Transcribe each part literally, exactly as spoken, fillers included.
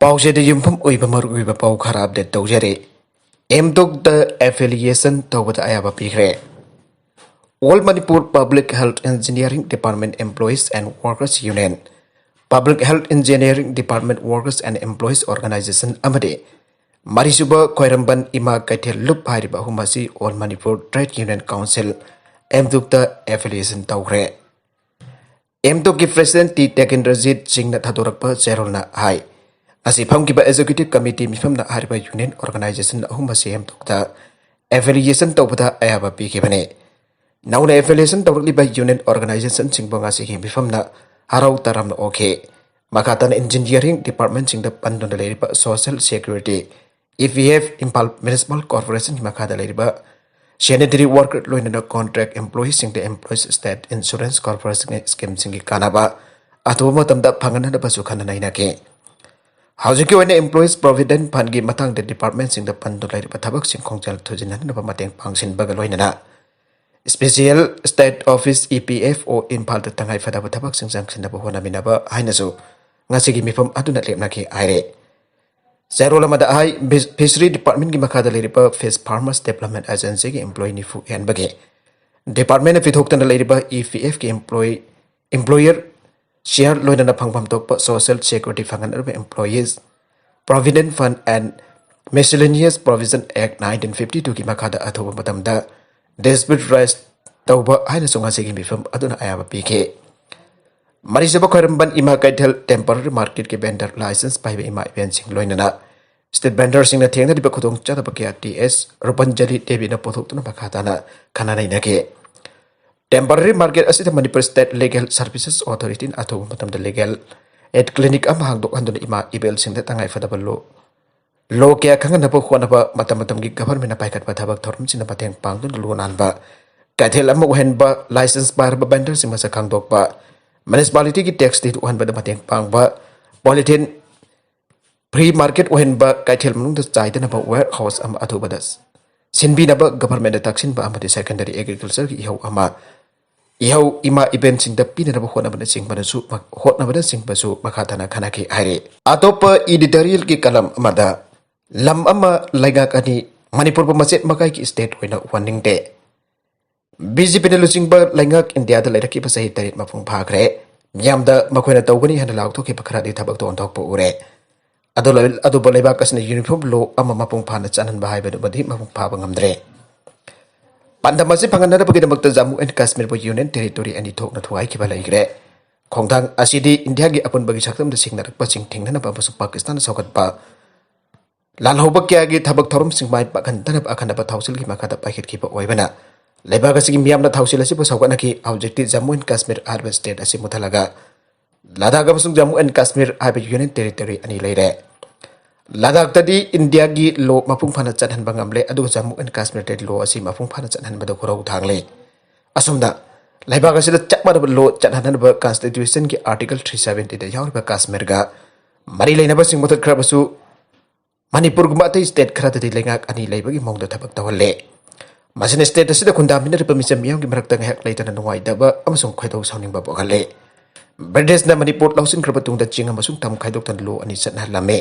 ꯄꯥꯎꯆꯦꯗ ꯌꯨꯝꯐꯝ ꯑꯣꯏꯕ ꯃꯔꯨꯑꯣꯏꯕ ꯄꯥꯎ ꯈꯔ ꯑꯞꯗꯦꯠ ꯇꯧꯖꯔꯤ꯫ ꯑꯦꯝꯗꯣꯛꯇ ꯑꯦꯐꯤꯂꯤꯌꯦꯁꯟ ꯇꯧꯕꯗ ꯑꯌꯥꯕ ꯄꯤꯈ꯭ꯔꯦ꯫ All Manipur Public Health Engineering Department Employees and Workers Union, Public Health Engineering Department Workers and Employees Organization ꯑꯃꯗꯤ ꯃꯔꯤꯁꯨꯕ ꯈ꯭ꯋꯥꯏꯔꯝꯕꯟ ꯏꯃꯥ ꯀꯩꯊꯦꯜ ꯂꯨꯞ ꯍꯥꯏꯔꯤꯕ ꯑꯍꯨꯝ ꯑꯁꯤ All Manipur Trade Union Council, ꯑꯦꯝꯗꯣꯛꯇ ꯑꯦꯐꯤꯂꯤꯌꯦꯁꯟ ꯇꯧꯈ꯭ꯔꯦ꯫ ꯑꯦꯝꯗꯣꯛꯀꯤ ꯄ꯭ꯔꯦꯁꯤꯗꯦꯟꯠ ꯇꯤ ꯇꯦꯀꯦꯟꯗ꯭ꯔꯖꯤꯠ ꯁꯤꯡꯅ ꯊꯥꯗꯣꯔꯛꯄ ꯆꯦꯔꯣꯜꯅ ꯍꯥꯏ, ꯉꯁꯤ ꯐꯝꯈꯤꯕ ꯑꯦꯛꯖꯤꯀ꯭ꯌꯨꯇꯤꯚ ꯀꯃꯤꯇꯤ ꯃꯤꯐꯝꯅ ꯍꯥꯏꯔꯤꯕ ꯌꯨꯅꯤꯌꯟ ꯑꯣꯔꯒꯅꯥꯏꯖꯦꯁꯟ ꯑꯍꯨꯝ ꯑꯁꯤ ꯑꯦꯝꯗꯣꯛꯇ ꯑꯦꯐꯤꯂꯤꯌꯦꯁꯟ ꯇꯧꯕꯗ ꯑꯌꯥꯕ ꯄꯤꯈꯤꯕꯅꯤ꯫ ꯅꯧꯅ ꯑꯦꯐꯤꯂꯤꯌꯦꯁꯟ ꯇꯧꯔꯛꯂꯤꯕ ꯌꯨꯅꯤꯌꯟ ꯑꯣꯔꯒꯅꯥꯏꯖꯦꯁꯟꯁꯤꯡꯕꯨ ꯉꯁꯤꯒꯤ ꯃꯤꯐꯝꯅ ꯍꯔꯥꯎ ꯇꯔꯥꯝꯅ ꯑꯣꯛꯈꯤ꯫ ꯃꯈꯥ ꯇꯥꯅ ꯏꯟꯖꯤꯅꯤꯌꯥꯔꯤꯡ ꯗꯤꯄꯥꯔꯠꯃꯦꯟꯁꯤꯡꯗ ꯄꯟꯗꯨꯅ ꯂꯩꯔꯤꯕ social security, E P F, Imphal municipal ꯀꯣꯔꯄꯣꯔꯦꯁꯟꯒꯤ ꯃꯈꯥꯗ ꯂꯩꯔꯤꯕ ꯁꯦꯅꯤꯇꯔꯤ ꯋꯥꯔꯀꯔ ꯂꯣꯏꯅꯅ ꯀꯣꯟꯇ꯭ꯔꯦꯛ ꯑꯦꯝꯄ꯭ꯂꯣꯌꯤꯁꯤꯡꯗ ꯑꯦꯝꯄ꯭ꯂꯣꯌꯤꯁ ꯁ꯭ꯇꯦꯠ ꯏꯟꯁꯨꯔꯦꯟꯁ ꯀꯣꯔꯄꯣꯔꯦꯁꯟꯒꯤ ꯁ꯭ꯀꯤꯝꯁꯤꯡꯒꯤ ꯀꯥꯟꯅꯕ ꯑꯊꯨꯕ ꯃꯇꯝꯗ ꯐꯪꯍꯟꯅꯕꯁꯨ ꯈꯟꯅ ꯅꯩꯅꯈꯤ꯫ ꯍꯧꯖꯤꯛꯀꯤ ꯑꯣꯏꯅ ꯑꯦꯝꯄ꯭ꯂꯣꯌꯤꯁ ꯄ꯭ꯔꯣꯚꯤꯗꯦꯟꯠ ꯐꯟꯒꯤ ꯃꯇꯥꯡꯗ ꯗꯤꯄꯥꯔꯠꯃꯦꯟꯁꯤꯡꯗ ꯄꯟꯗꯨꯅ ꯂꯩꯔꯤꯕ ꯊꯕꯛꯁꯤꯡ ꯈꯣꯡꯖꯦꯜ ꯊꯨꯖꯤꯟꯍꯟꯅꯕ ꯃꯇꯦꯡ ꯄꯥꯡꯁꯤꯟꯕꯒ ꯂꯣꯏꯅꯅ special state office, E P F O, ꯏꯝꯐꯥꯜꯗ ꯇꯉꯥꯏ ꯐꯗꯕ ꯊꯕꯛꯁꯤꯡ ꯆꯪꯁꯤꯟꯅꯕ ꯍꯣꯠꯅꯃꯤꯟꯅꯕ ꯍꯥꯏꯅꯁꯨ ꯉꯁꯤꯒꯤ ꯃꯤꯐꯝ ꯑꯗꯨꯅ ꯂꯦꯞꯅꯈꯤ ꯍꯥꯏꯔꯦ꯫ ꯆꯦꯔꯣꯜ ꯑꯃꯗ ꯍꯥꯏ, ꯐꯤꯁ-, ꯐꯤꯁꯔꯤ ꯗꯤꯄꯥꯔꯠꯃꯦꯟꯒꯤ ꯃꯈꯥꯗ ꯂꯩꯔꯤꯕ ꯐꯤꯁ ꯐꯥꯔꯃꯔꯁ ꯗꯦꯕꯂꯞꯃꯦꯟ ꯑꯦꯖꯦꯟꯁꯤꯒꯤ ꯑꯦꯝꯄ꯭ꯂꯣꯌꯤ ꯅꯤꯐꯨ ꯍꯦꯟꯕꯒꯤ ꯗꯤꯄꯥꯔꯠꯃꯦꯟꯅ ꯄꯤꯊꯣꯛꯇꯅ ꯂꯩꯔꯤꯕ ꯏ ꯄꯤ ꯑꯦꯐꯀꯤ ꯑꯦꯝꯄ꯭ꯂꯣꯌꯤ, ꯏꯝꯄ꯭ꯂꯣꯌꯔ ꯁꯤꯌꯥꯔ ꯂꯣꯏꯅꯅ ꯐꯪꯐꯝ ꯊꯣꯛꯄ ꯁꯣꯁꯤꯌꯦꯜ ꯁꯦꯀ꯭ꯌꯨꯔꯤꯇꯤ ꯐꯪꯍꯟꯅꯕ employees provident fund and miscellaneous provision act nineteen fifty ꯇꯨꯒꯤ ꯃꯈꯥꯗ ꯑꯊꯨꯕ ꯃꯇꯝꯗ ꯗꯤꯁꯄ꯭ꯌꯨꯠ ꯔꯦꯖ ꯇꯧꯕ ꯍꯥꯏꯅꯁꯨ ꯉꯁꯤꯒꯤ ꯃꯤꯐꯝ ꯑꯗꯨꯅ ꯑꯌꯥꯕ ꯄꯤꯈꯤ꯫ ꯃꯔꯤꯁꯨꯕ ꯈ꯭ꯋꯥꯏꯔꯝꯕꯟ ꯏꯃꯥ ꯀꯩꯊꯦꯜ ꯇꯦꯝꯄꯔꯔꯤ ꯃꯥꯔꯀꯦꯠꯀꯤ ꯚꯦꯟꯗꯔ ꯂꯥꯏꯁꯦꯟꯁ ꯄꯥꯏꯕ ꯏꯃꯥ ꯏꯕꯦꯟꯁꯤꯡ ꯂꯣꯏꯅꯅ ꯁ꯭ꯇ꯭ꯔꯤꯠ ꯚꯦꯟꯗꯔꯁꯤꯡꯅ ꯊꯦꯡꯅꯔꯤꯕ ꯈꯨꯗꯣꯡꯆꯥꯗꯕ ꯀꯌꯥ ꯇꯤ ꯑꯦꯁ ꯔꯨꯄꯟꯖꯂꯤ ꯗꯦꯕꯤꯅ ꯄꯨꯊꯣꯛꯇꯨꯅ ꯃꯈꯥ ꯇꯥꯅ ꯈꯟꯅ ꯅꯩꯅꯈꯤ꯫ ꯇꯦꯝꯄꯔꯔꯤ ꯃꯥꯔꯀꯦꯠ ꯑꯁꯤꯗ ꯃꯅꯤꯄꯨꯔ ꯁ꯭ꯇꯦꯠ ꯂꯤꯒꯦꯜ ꯁꯔꯚꯤꯁꯦꯁ ꯑꯣꯊꯣꯔꯤꯇꯤꯅ ꯑꯊꯨꯕ ꯃꯇꯝꯗ ꯂꯤꯒꯦꯜ ꯑꯦꯗ ꯀ꯭ꯂꯤꯅꯤꯛ ꯑꯃ ꯍꯥꯡꯗꯣꯛꯍꯟꯗꯨꯅ ꯏꯃꯥ ꯏꯕꯦꯜꯁꯤꯡꯗ ꯇꯉꯥꯏꯐꯗꯕ ꯂꯣ, ꯂꯣ ꯀꯌꯥ ꯈꯪꯍꯟꯅꯕ ꯍꯣꯠꯅꯕ, ꯃꯇꯝ ꯃꯇꯝꯒꯤ ꯒꯚꯔꯟꯃꯦꯟꯠꯅ ꯄꯥꯏꯈꯠꯄ ꯊꯕꯛ ꯊꯧꯔꯝꯁꯤꯡꯗ ꯃꯇꯦꯡ ꯄꯥꯡꯗꯨꯅ ꯂꯨ ꯅꯥꯟꯕ ꯀꯩꯊꯦꯜ ꯑꯃ ꯑꯣꯏꯍꯟꯕ, ꯂꯥꯏꯁꯦꯟꯁ ꯄꯥꯏꯔꯕ ꯚꯦꯟꯗꯔꯁꯤꯡ ꯃꯁꯛ ꯈꯪꯗꯣꯛꯄ, ꯃ꯭ꯌꯨꯅꯤꯁꯤꯄꯥꯂꯤꯇꯤꯒꯤ ꯇꯦꯛꯁ ꯊꯤꯗꯣꯛꯍꯟꯕꯗ ꯃꯇꯦꯡ ꯄꯥꯡꯕ, ꯄꯣꯂꯤꯊꯤꯟ ꯐ꯭ꯔꯤ ꯃꯥꯔꯀꯦꯠ ꯑꯣꯏꯍꯟꯕ, ꯀꯩꯊꯦꯜ ꯃꯅꯨꯡꯗ ꯆꯥꯏꯗꯅꯕ ꯋꯦꯌꯔ ꯍꯥꯎꯁ ꯑꯃ ꯑꯊꯨꯕꯗ ꯁꯤꯟꯕꯤꯅꯕ ꯒꯚꯔꯟꯃꯦꯟꯠꯇ ꯇꯛꯁꯤꯟꯕ ꯑꯃꯗꯤ ꯁꯦꯀꯦꯟꯗꯔꯤ ꯑꯦꯒ꯭ꯔꯤꯀꯜꯆꯔꯒꯤ ꯏꯍꯧ ꯑꯃ ꯏꯍꯧ ꯏꯃꯥ ꯏꯕꯦꯟꯁꯤꯡꯗ ꯄꯤꯅꯅꯕ ꯍꯣꯠꯅꯕꯅꯆꯤꯡꯕꯗꯁꯨ ꯍꯣꯠꯅꯕꯅꯆꯤꯡꯕꯁꯨ ꯃꯈꯥ ꯇꯥꯅ ꯈꯟꯅꯈꯤ ꯍꯥꯏꯔꯤ꯫ ꯑꯇꯣꯞꯄ editorialꯒꯤ column ꯑꯃꯗ ꯂꯝ ꯑꯃ ꯂꯩꯉꯥꯛ ꯑꯅꯤ, ꯃꯅꯤꯄꯨꯔꯕꯨ ꯃꯆꯦꯠ ꯃꯀꯥꯏꯒꯤ state ꯑꯣꯏꯅ ꯎꯍꯟꯅꯤꯡꯗꯦ꯫ BJPꯅ ꯂꯨꯆꯤꯡꯕ ꯂꯩꯉꯥꯛ ꯏꯟꯗꯤꯌꯥꯗ ꯂꯩꯔꯛꯈꯤꯕ ꯆꯍꯤ ꯇꯔꯦꯠ ꯃꯄꯨꯡ ꯐꯥꯈ꯭ꯔꯦ꯫ ꯃꯤꯌꯥꯝꯗ ꯃꯈꯣꯏꯅ ꯇꯧꯒꯅꯤ ꯍꯥꯏꯅ ꯂꯥꯎꯊꯣꯛꯈꯤꯕ ꯈꯔꯗꯤ ꯊꯕꯛꯇ ꯑꯣꯟꯊꯣꯛꯄ ꯎꯔꯦ꯫ ꯑꯗꯨ-, ꯑꯗꯨꯕꯨ ꯂꯩꯕꯥꯛ ꯑꯁꯤꯅ uniform law ꯑꯃ ꯃꯄꯨꯡ ꯐꯥꯅ ꯆꯠꯍꯟꯕ ꯍꯥꯏꯕꯗꯨꯃꯗꯤ ꯃꯄꯨꯡ ꯐꯥꯕ ꯉꯝꯗ꯭ꯔꯦ꯫ ꯄꯥꯟꯗꯝ ꯑꯁꯤ ꯐꯪꯍꯟꯅꯕꯒꯤꯗꯃꯛꯇ ꯖꯝꯃꯨ and ꯀꯥꯁꯃꯤꯔꯕꯨ Union Territory ꯑꯅꯤ ꯊꯣꯛꯅ ꯊꯨꯒꯥꯏꯈꯤꯕ ꯂꯩꯈ꯭ꯔꯦ꯫ ꯈꯣꯡꯊꯥꯡ ꯑꯁꯤꯗꯤ ꯏꯟꯗꯤꯌꯥꯒꯤ ꯑꯄꯨꯟꯕꯒꯤ ꯁꯛꯇꯝꯗ ꯁꯤꯡꯅꯔꯛꯄꯁꯤꯡ ꯊꯦꯡꯅꯅꯕ ꯑꯃꯁꯨꯡ ꯄꯥꯀꯤꯁꯇꯥꯟꯗ ꯁꯧꯒꯠꯄ ꯂꯥꯜꯍꯧꯕ ꯀꯌꯥꯒꯤ ꯊꯕꯛ ꯊꯧꯔꯝꯁꯤꯡ ꯃꯥꯏ ꯄꯥꯛꯍꯟꯗꯅꯕ ꯑꯈꯟꯅꯕ ꯊꯧꯁꯤꯜꯒꯤ ꯃꯈꯥꯗ ꯄꯥꯏꯈꯠꯈꯤꯕ ꯑꯣꯏꯕꯅ ꯂꯩꯕꯥꯛ ꯑꯁꯤꯒꯤ ꯃꯤꯌꯥꯝꯅ ꯊꯧꯁꯤꯜ ꯑꯁꯤꯕꯨ ꯁꯧꯒꯠꯅꯈꯤ꯫ ꯍꯧꯖꯤꯛꯇꯤ ꯖꯝꯃꯨ and ꯀꯥꯁꯃꯤꯔ ꯍꯥꯏꯔꯤꯕ state ꯑꯁꯤ ꯃꯨꯠꯊꯠꯂꯒ ꯂꯗꯥꯈ ꯑꯃꯁꯨꯡ ꯖꯝꯃꯨ and ꯀꯥꯁꯃꯤꯔ ꯍꯥꯏꯕ Union Territory ꯑꯅꯤ ꯂꯩꯔꯦ꯫ ꯂꯗꯥꯈꯇꯗꯤ ꯏꯟꯗꯤꯌꯥꯒꯤ law ꯃꯄꯨꯡ ꯐꯥꯅ ꯆꯠꯍꯟꯕ ꯉꯝꯂꯦ, ꯑꯗꯨꯒ ꯖꯝꯃꯨ and ꯀꯥꯁꯃꯤꯔꯗꯗꯤ law ꯑꯁꯤ ꯃꯄꯨꯡ ꯐꯥꯅ ꯆꯠꯍꯟꯕꯗ ꯈꯨꯔꯧ ꯊꯥꯡꯂꯦ꯫ ꯑꯁꯨꯝꯅ ꯂꯩꯕꯥꯛ ꯑꯁꯤꯗ ꯆꯞ ꯃꯥꯟꯅꯕ law ꯆꯠꯍꯟꯅꯕ constitutionꯒꯤ article three seventyꯗ ꯌꯥꯎꯔꯤꯕ ꯀꯥꯁꯃꯤꯔꯒ ꯃꯔꯤ ꯂꯩꯅꯕꯁꯤꯡ ꯃꯨꯊꯠꯈ꯭ꯔꯕꯁꯨ, ꯃꯅꯤꯄꯨꯔꯒꯨꯝꯕ ꯑꯇꯩ state ꯈꯔꯗꯗꯤ ꯂꯩꯉꯥꯛ ꯑꯅꯤ ꯂꯩꯕꯒꯤ ꯃꯑꯣꯡꯗ ꯊꯕꯛ ꯇꯧꯍꯜꯂꯦ꯫ ꯃꯁꯤꯅ state ꯑꯁꯤꯗ ꯈꯨꯟꯗꯥꯃꯤꯟꯅꯔꯤꯕ ꯃꯤꯆꯝ ꯃꯤꯌꯥꯝꯒꯤ ꯃꯔꯛꯇ ꯉꯥꯏꯍꯥꯛ ꯂꯩꯇꯅ ꯅꯨꯡꯉꯥꯏꯇꯕ ꯑꯃꯁꯨꯡ ꯈꯣꯏꯗꯧ ꯁꯥꯎꯅꯤꯡꯕ ꯄꯣꯛꯍꯜꯂꯦ꯫ ꯕ꯭ꯔꯤꯇꯤꯁꯅ ꯃꯅꯤꯄꯨꯔ ꯂꯧꯁꯤꯟꯈ꯭ꯔꯕ ꯇꯨꯡꯗ ꯆꯤꯡ ꯑꯃꯁꯨꯡ ꯇꯝ ꯈꯥꯏꯗꯣꯛꯇꯨꯅ law ꯑꯅꯤ ꯆꯠꯅꯍꯜꯂꯝꯃꯤ꯫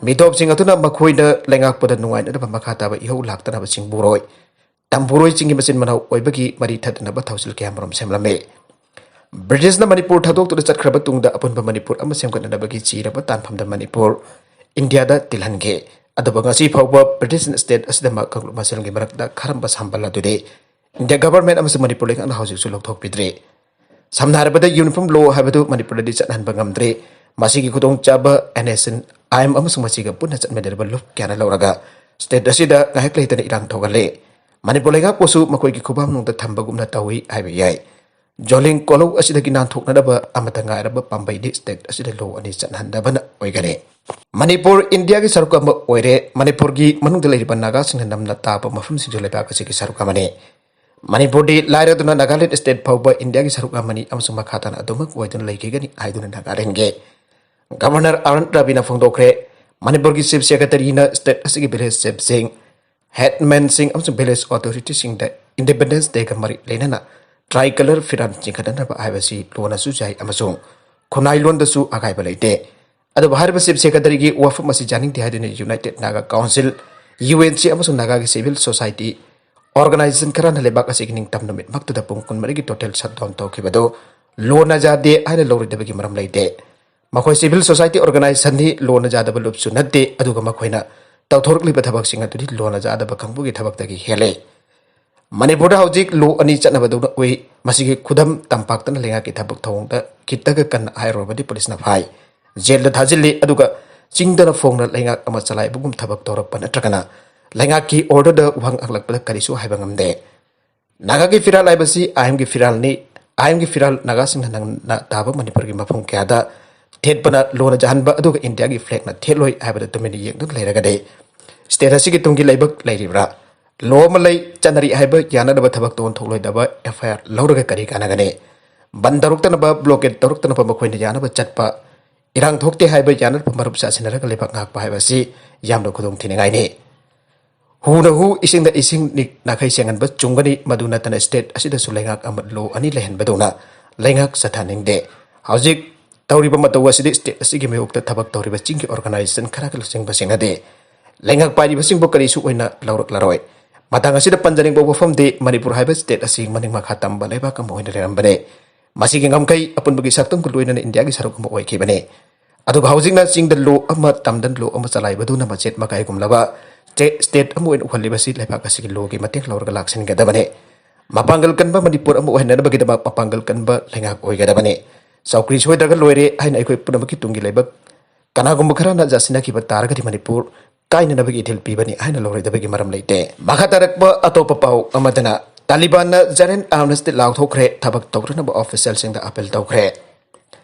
ꯃꯤꯇꯣꯞꯁꯤꯡ ꯑꯗꯨꯅ ꯃꯈꯣꯏꯅ ꯂꯩꯉꯥꯛꯄꯗ ꯅꯨꯡꯉꯥꯏꯅꯅꯕ ꯃꯈꯥ ꯇꯥꯕ ꯏꯍꯧ ꯂꯥꯛꯇꯅꯕ ꯆꯤꯡꯕꯨꯔꯣꯏ, ꯇꯝꯕꯨꯔꯣꯏꯁꯤꯡꯒꯤ ꯃꯆꯤꯟ ꯃꯅꯥꯎ ꯑꯣꯏꯕꯒꯤ ꯃꯔꯤ ꯊꯠꯅꯅꯕ ꯊꯧꯁꯤꯜ ꯀꯌꯥꯃꯔꯨꯝ ꯁꯦꯝꯂꯝꯃꯤ꯫ ꯕ꯭ꯔꯤꯇꯤꯁꯅ ꯃꯅꯤꯄꯨꯔ ꯊꯥꯗꯣꯛꯇꯨꯅ ꯆꯠꯈ꯭ꯔꯕ ꯇꯨꯡꯗ ꯑꯄꯨꯟꯕ ꯃꯅꯤꯄꯨꯔ ꯑꯃ ꯁꯦꯝꯒꯠꯅꯅꯕꯒꯤ ꯆꯤꯔꯕ ꯇꯥꯟꯐꯝꯗ ꯃꯅꯤꯄꯨꯔ ꯏꯟꯗꯤꯌꯥꯗ ꯇꯤꯜꯍꯟꯈꯤ꯫ ꯑꯗꯨꯕꯨ ꯉꯁꯤ ꯐꯥꯎꯕ ꯕ꯭ꯔꯤꯇꯤꯁ state ꯑꯁꯤꯗ ꯀꯥꯡꯂꯨꯞ ꯃꯁꯦꯜꯒꯤ ꯃꯔꯛꯇ ꯈꯥꯔꯝꯕ ꯁꯥꯝꯕꯜ ꯑꯗꯨꯗꯤ ꯏꯟꯗꯤꯌꯥ government ꯑꯃꯁꯨꯡ ꯃꯅꯤꯄꯨꯔ ꯂꯩꯉꯥꯛꯅ ꯍꯧꯖꯤꯛꯁꯨ ꯂꯧꯊꯣꯛꯄꯤꯗ꯭ꯔꯤ꯫ ꯁꯝꯅ ꯍꯥꯏꯔꯕꯗ, uniform law ꯍꯥꯏꯕꯗꯨ ꯃꯅꯤꯄꯨꯔꯗꯗꯤ ꯆꯠꯍꯟꯕ ꯉꯝꯗ꯭ꯔꯤ꯫ ꯃꯁꯤꯒꯤ ꯈꯨꯗꯣꯡꯆꯥꯕ NSCN-IM ꯑꯃꯁꯨꯡ ꯃꯁꯤꯒ ꯄꯨꯟꯅ ꯆꯠꯃꯤꯟꯅꯔꯤꯕ ꯂꯨꯞ ꯀꯌꯥꯅ ꯂꯧꯔꯒ state ꯑꯁꯤꯗ ꯉꯥꯏꯍꯥꯛ ꯂꯩꯇꯅ ꯏꯔꯥꯡ ꯊꯣꯛꯍꯜꯂꯤ꯫ ꯃꯅꯤꯄꯨꯔ ꯂꯩꯉꯥꯛꯄꯨꯁꯨ ꯃꯈꯣꯏꯒꯤ ꯈꯨꯕꯥꯛ ꯃꯅꯨꯡꯗ ꯊꯝꯕꯒꯨꯝꯅ ꯇꯧꯏ ꯍꯥꯏꯕ ꯌꯥꯏ꯫ ꯖꯣꯂꯤꯡ ꯀꯣꯂꯧ ꯑꯁꯤꯗꯒꯤ ꯅꯥꯟꯊꯣꯛꯅꯅꯕ ꯑꯃꯠꯇ ꯉꯥꯏꯔꯕ ꯄꯥꯝꯕꯩꯗꯤ state ꯑꯁꯤꯗ law ꯑꯅꯤ ꯆꯠꯍꯟꯗꯕꯅ ꯑꯣꯏꯒꯅꯤ꯫ ꯃꯅꯤꯄꯨꯔ ꯏꯟꯗꯤꯌꯥꯒꯤ ꯁꯔꯨꯛ ꯑꯃ ꯑꯣꯏꯔꯦ꯫ ꯃꯅꯤꯄꯨꯔꯒꯤ ꯃꯅꯨꯡꯗ ꯂꯩꯔꯤꯕ ꯅꯥꯒꯥꯁꯤꯡꯅ ꯅꯝꯅ ꯇꯥꯕ ꯃꯐꯝꯁꯤꯡꯁꯨ ꯂꯩꯕꯥꯛ ꯑꯁꯤꯒꯤ ꯁꯔꯨꯛ ꯑꯃꯅꯤ꯫ ꯃꯅꯤꯄꯨꯔꯗꯤ ꯂꯥꯏꯔꯗꯨꯅ ꯅꯥꯒꯥꯂꯦꯟ state ꯐꯥꯎꯕ ꯏꯟꯗꯤꯌꯥꯒꯤ ꯁꯔꯨꯛ ꯑꯃꯅꯤ ꯑꯃꯁꯨꯡ ꯃꯈꯥ ꯇꯥꯅ ꯑꯗꯨꯃꯛ ꯑꯣꯏꯗꯨꯅ ꯂꯩꯈꯤꯒꯅꯤ ꯍꯥꯏꯗꯨꯅ ꯅꯥꯒꯥꯂꯦꯟꯒꯤ Governor ꯑꯥꯔ ꯑꯦꯟ ꯔꯕꯤꯅ ꯐꯣꯡꯗꯣꯛꯈ꯭ꯔꯦ꯫ ꯃꯅꯤꯄꯨꯔꯒꯤ Chief Secretaryꯅ state ꯑꯁꯤꯒꯤ village chiefꯁꯤꯡ, headmanꯁꯤꯡ ꯑꯃꯁꯨꯡ village authorityꯁꯤꯡꯗ Independence Dayꯒ ꯃꯔꯤ ꯂꯩꯅꯅ ꯇ꯭ꯔꯥꯏ ꯀꯂꯔ ꯐꯤꯔꯥꯟ ꯆꯤꯡꯈꯠꯅꯅꯕ ꯍꯥꯏꯕꯁꯤ ꯂꯣꯟꯅꯁꯨ ꯌꯥꯏ ꯑꯃꯁꯨꯡ ꯈꯨꯟꯅꯥꯏ ꯂꯣꯟꯗꯁꯨ ꯑꯀꯥꯏꯕ ꯂꯩꯇꯦ꯫ ꯑꯗꯨꯕꯨ ꯍꯥꯏꯔꯤꯕ ꯆꯤꯐ ꯁꯦꯀ꯭ꯔꯦꯇꯔꯤꯒꯤ ꯋꯥꯐꯝ ꯑꯁꯤ ꯌꯥꯅꯤꯡꯗꯦ ꯍꯥꯏꯗꯨꯅ united Naga council, U N C ꯑꯃꯁꯨꯡ ꯅꯥꯒꯥꯒꯤ ꯁꯤꯚꯤꯜ ꯁꯣꯁꯥꯏꯇꯤ ꯑꯣꯔꯒꯅꯥꯏꯖꯦꯁꯟ ꯈꯔꯅ ꯂꯩꯕꯥꯛ ꯑꯁꯤꯒꯤ ꯅꯤꯡꯇꯝ ꯅꯨꯃꯤꯠ ꯃꯛꯇꯨꯗ ꯄꯨꯡ ꯀꯨꯟꯃꯔꯤꯒꯤ ꯇꯣꯇꯦꯜ ꯁꯠꯗꯥꯎꯟ ꯇꯧꯈꯤꯕꯗꯨ ꯂꯣꯟꯅ ꯌꯥꯗꯦ ꯍꯥꯏꯅ ꯂꯧꯔꯣꯏꯗꯕꯒꯤ ꯃꯔꯝ ꯂꯩꯇꯦ꯫ ꯃꯈꯣꯏ ꯁꯤꯚꯤꯜ ꯁꯣꯁꯥꯏꯇꯤ ꯑꯣꯔꯒꯅꯥꯏꯖꯦꯁꯟꯅꯤ, ꯂꯣꯟꯅ ꯌꯥꯗꯕ ꯂꯨꯞꯁꯨ ꯅꯠꯇꯦ, ꯑꯗꯨꯒ ꯃꯈꯣꯏꯅ ꯇꯧꯊꯣꯔꯛꯂꯤꯕ ꯊꯕꯛꯁꯤꯡ ꯑꯗꯨꯗꯤ ꯂꯣꯟꯅ ꯌꯥꯗꯕ ꯀꯥꯡꯕꯨꯒꯤ ꯊꯕꯛꯇꯒꯤ ꯍꯦꯜꯂꯦ꯫ ꯃꯅꯤꯄꯨꯔꯗ ꯍꯧꯖꯤꯛ ꯂꯣ ꯑꯅꯤ ꯆꯠꯅꯕꯗꯧꯅ ꯎꯏ꯫ ꯃꯁꯤꯒꯤ ꯈꯨꯗꯝ ꯇꯝꯄꯥꯛꯇꯅ ꯂꯩꯉꯥꯛꯀꯤ ꯊꯕꯛ ꯊꯧꯑꯣꯡꯗ ꯈꯤꯇꯒ ꯀꯟꯅ ꯍꯥꯏꯔꯨꯔꯕꯗꯤ ꯄꯨꯂꯤꯁꯅ ꯐꯥꯏ, ꯖꯦꯜꯗ ꯊꯥꯖꯤꯜꯂꯤ, ꯑꯗꯨꯒ ꯆꯤꯡꯗꯅ ꯐꯣꯡꯅ ꯂꯩꯉꯥꯛ ꯑꯃ ꯆꯂꯥꯏꯕꯒꯨꯝ ꯊꯕꯛ ꯇꯧꯔꯛꯄ ꯅꯠꯇ꯭ꯔꯒꯅ ꯂꯩꯉꯥꯛꯀꯤ ꯑꯣꯔꯗꯔꯗ ꯋꯥꯍꯪ ꯍꯪꯂꯛꯄꯗ ꯀꯔꯤꯁꯨ ꯍꯥꯏꯕ ꯉꯝꯗꯦ꯫ ꯅꯥꯒꯥꯒꯤ ꯐꯤꯔꯥꯜ ꯍꯥꯏꯕꯁꯤ ꯑꯥꯏꯟꯒꯤ ꯐꯤꯔꯥꯜꯅꯤ꯫ ꯑꯥꯏꯟꯒꯤ ꯐꯤꯔꯥꯜ ꯅꯥꯒꯥꯁꯤꯡꯅ ꯅꯪꯅ ꯇꯥꯕ ꯃꯅꯤꯄꯨꯔꯒꯤ ꯃꯐꯝ ꯀꯌꯥꯗ ꯊꯦꯠꯄꯅ ꯂꯣꯟꯅ ꯌꯥꯍꯟꯕ, ꯑꯗꯨꯒ ꯏꯟꯗꯤꯌꯥꯒꯤ ꯐ꯭ꯂꯦꯒꯅ ꯊꯦꯠꯂꯣꯏ ꯍꯥꯏꯕꯗ ꯇꯨꯃꯤꯟꯅ ꯌꯦꯡꯗꯨꯅ ꯂꯩꯔꯒꯗꯤ ꯁ꯭ꯇꯦꯠ ꯑꯁꯤꯒꯤ ꯇꯨꯡꯒꯤ ꯂꯩꯕꯥꯛ ꯂꯩꯔꯤꯕ꯭ꯔꯥ? ꯂꯣ ꯑꯃ ꯂꯩ, ꯆꯠꯅꯔꯤ ꯍꯥꯏꯕ ꯌꯥꯅꯗꯕ ꯊꯕꯛꯇ ꯑꯣꯟꯊꯣꯛꯂꯣꯏꯗꯕ ꯑꯦꯐ ꯑꯥꯏ ꯑꯥꯔ ꯂꯧꯔꯒ ꯀꯔꯤ ꯀꯥꯟꯅꯒꯅꯤ? ꯕꯟ ꯇꯧꯔꯛꯇꯅꯕ, ꯕ꯭ꯂꯣꯀꯦꯠ ꯇꯧꯔꯛꯇꯅꯕ, ꯃꯈꯣꯏꯅ ꯌꯥꯅꯕ ꯆꯠꯄ, ꯏꯔꯥꯡ ꯊꯣꯛꯇꯦ ꯍꯥꯏꯕ ꯌꯥꯅꯗꯕ ꯃꯔꯨꯞ ꯆꯥꯁꯤꯟꯅꯔꯒ ꯂꯩꯕꯥꯛ ꯉꯥꯛꯄ ꯍꯥꯏꯕ ꯑꯁꯤ ꯌꯥꯝꯅ ꯈꯨꯗꯣꯡ ꯊꯤꯅꯤꯡꯉꯥꯏꯅꯤ꯫ ꯍꯨꯅ ꯍꯨ, ꯏꯁꯤꯡꯅ ꯏꯁꯤꯡ ꯅꯤ-, ꯅꯥꯈꯩ ꯁꯦꯡꯍꯟꯕ ꯆꯨꯝꯒꯅꯤ꯫ ꯃꯗꯨ ꯅꯠꯇꯅ ꯁ꯭ꯇꯦꯠ ꯑꯁꯤꯗꯁꯨ ꯂꯩꯉꯥꯛ ꯑꯃ ꯂꯣ ꯑꯅꯤ ꯂꯩꯍꯟꯕꯗꯧꯅ ꯂꯩꯉꯥꯛ ꯆꯠꯊꯍꯟꯅꯤꯡꯗꯦ꯫ ꯍꯧꯖꯤꯛ ꯇꯧꯔꯤꯕ ꯃꯇꯧ ꯑꯁꯤꯗꯤ ꯁ꯭ꯇꯦꯠ ꯑꯁꯤꯒꯤ ꯃꯥꯌꯣꯛꯇ ꯊꯕꯛ ꯇꯧꯔꯤꯕ ꯆꯤꯡꯒꯤ ꯑꯣꯔꯒꯅꯥꯏꯖꯦꯁꯟ ꯈꯔꯒ ꯂꯨꯆꯤꯡꯕꯁꯤꯡꯅꯗꯤ ꯂꯩꯉꯥꯛ ꯄꯥꯏꯔꯤꯕꯁꯤꯡꯕꯨ ꯀꯔꯤꯁꯨ ꯑꯣꯏꯅ ꯂꯧꯔꯛꯂꯔꯣꯏ꯫ ꯃꯇꯥꯡ ꯑꯁꯤꯗ ꯄꯟꯖꯅꯤꯡꯕ ꯋꯥꯐꯝꯗꯤ ꯃꯅꯤꯄꯨꯔ ꯍꯥꯏꯕ ꯁ꯭ꯇꯦꯠ ꯑꯁꯤ ꯃꯅꯤꯡ ꯃꯈꯥ ꯇꯝꯕ ꯂꯩꯕꯥꯛ ꯑꯃ ꯑꯣꯏꯅ ꯂꯩꯔꯝꯕꯅꯤ꯫ ꯃꯁꯤꯒꯤ ꯉꯝꯈꯩ ꯑꯄꯨꯟꯕꯒꯤ ꯁꯛꯇꯝꯒ ꯂꯣꯏꯅꯅ ꯏꯟꯗꯤꯌꯥꯒꯤ ꯁꯔꯨꯛ ꯑꯃ ꯑꯣꯏꯈꯤꯕꯅꯤ꯫ ꯑꯗꯨꯒ ꯍꯧꯖꯤꯛꯅ ꯆꯤꯡꯗ ꯂꯣ ꯑꯃ, ꯇꯝꯗ ꯂꯣ ꯑꯃ ꯆꯂꯥꯏꯕꯗꯨꯅ ꯃꯆꯦꯠ ꯃꯀꯥꯏꯒꯨꯝꯂꯕ ꯁ꯭ꯇꯦ-, ꯁ꯭ꯇꯦꯠ ꯑꯃ ꯑꯣꯏꯅ ꯎꯍꯜꯂꯤꯕꯁꯤ ꯂꯩꯕꯥꯛ ꯑꯁꯤꯒꯤ ꯂꯣꯒꯤ ꯃꯇꯦꯡ ꯂꯧꯔꯒ ꯂꯥꯛꯁꯤꯟꯒꯗꯕꯅꯤ꯫ ꯃꯄꯥꯡꯒꯜ ꯀꯟꯕ ꯃꯅꯤꯄꯨꯔ ꯑꯃ ꯑꯣꯏꯍꯟꯅꯅꯕꯒꯤꯗꯃꯛ ꯃꯄꯥꯡꯒꯜ ꯀꯟꯕ ꯂꯩꯉꯥꯛ ꯑꯣꯏꯒꯗꯕꯅꯤ꯫ ꯆꯧꯀ꯭ꯔꯤ ꯁꯣꯏꯗ꯭ꯔꯒ ꯂꯣꯏꯔꯦ ꯍꯥꯏꯅ ꯑꯩꯈꯣꯏ ꯄꯨꯝꯅꯃꯛꯀꯤ ꯇꯨꯡꯒꯤ ꯂꯩꯕꯥꯛ ꯀꯅꯥꯒꯨꯝꯕ ꯈꯔꯅ ꯌꯥꯁꯤꯟꯅꯈꯤꯕ ꯇꯥꯔꯒꯗꯤ ꯃꯅꯤꯄꯨꯔ ꯀꯥꯏꯅꯅꯕꯒꯤ ꯏꯊꯤꯜ ꯄꯤꯕꯅꯤ ꯍꯥꯏꯅ ꯂꯧꯔꯣꯏꯗꯕꯒꯤ ꯃꯔꯝ ꯂꯩꯇꯦ꯫ ꯃꯈꯥ ꯇꯥꯔꯛꯄ ꯑꯇꯣꯞꯄ ꯄꯥꯎ ꯑꯃꯗꯅ ꯇꯥꯂꯤꯕꯥꯟꯅ ꯖꯦꯅꯔꯦꯜ ꯑꯥꯔꯝꯁꯇꯤ ꯂꯥꯎꯊꯣꯛꯈ꯭ꯔꯦ, ꯊꯕꯛ ꯇꯧꯗꯅꯕ ꯑꯣꯐꯤꯁꯤꯌꯦꯜꯁꯤꯡꯗ ꯑꯄꯤꯜ ꯇꯧꯈ꯭ꯔꯦ꯫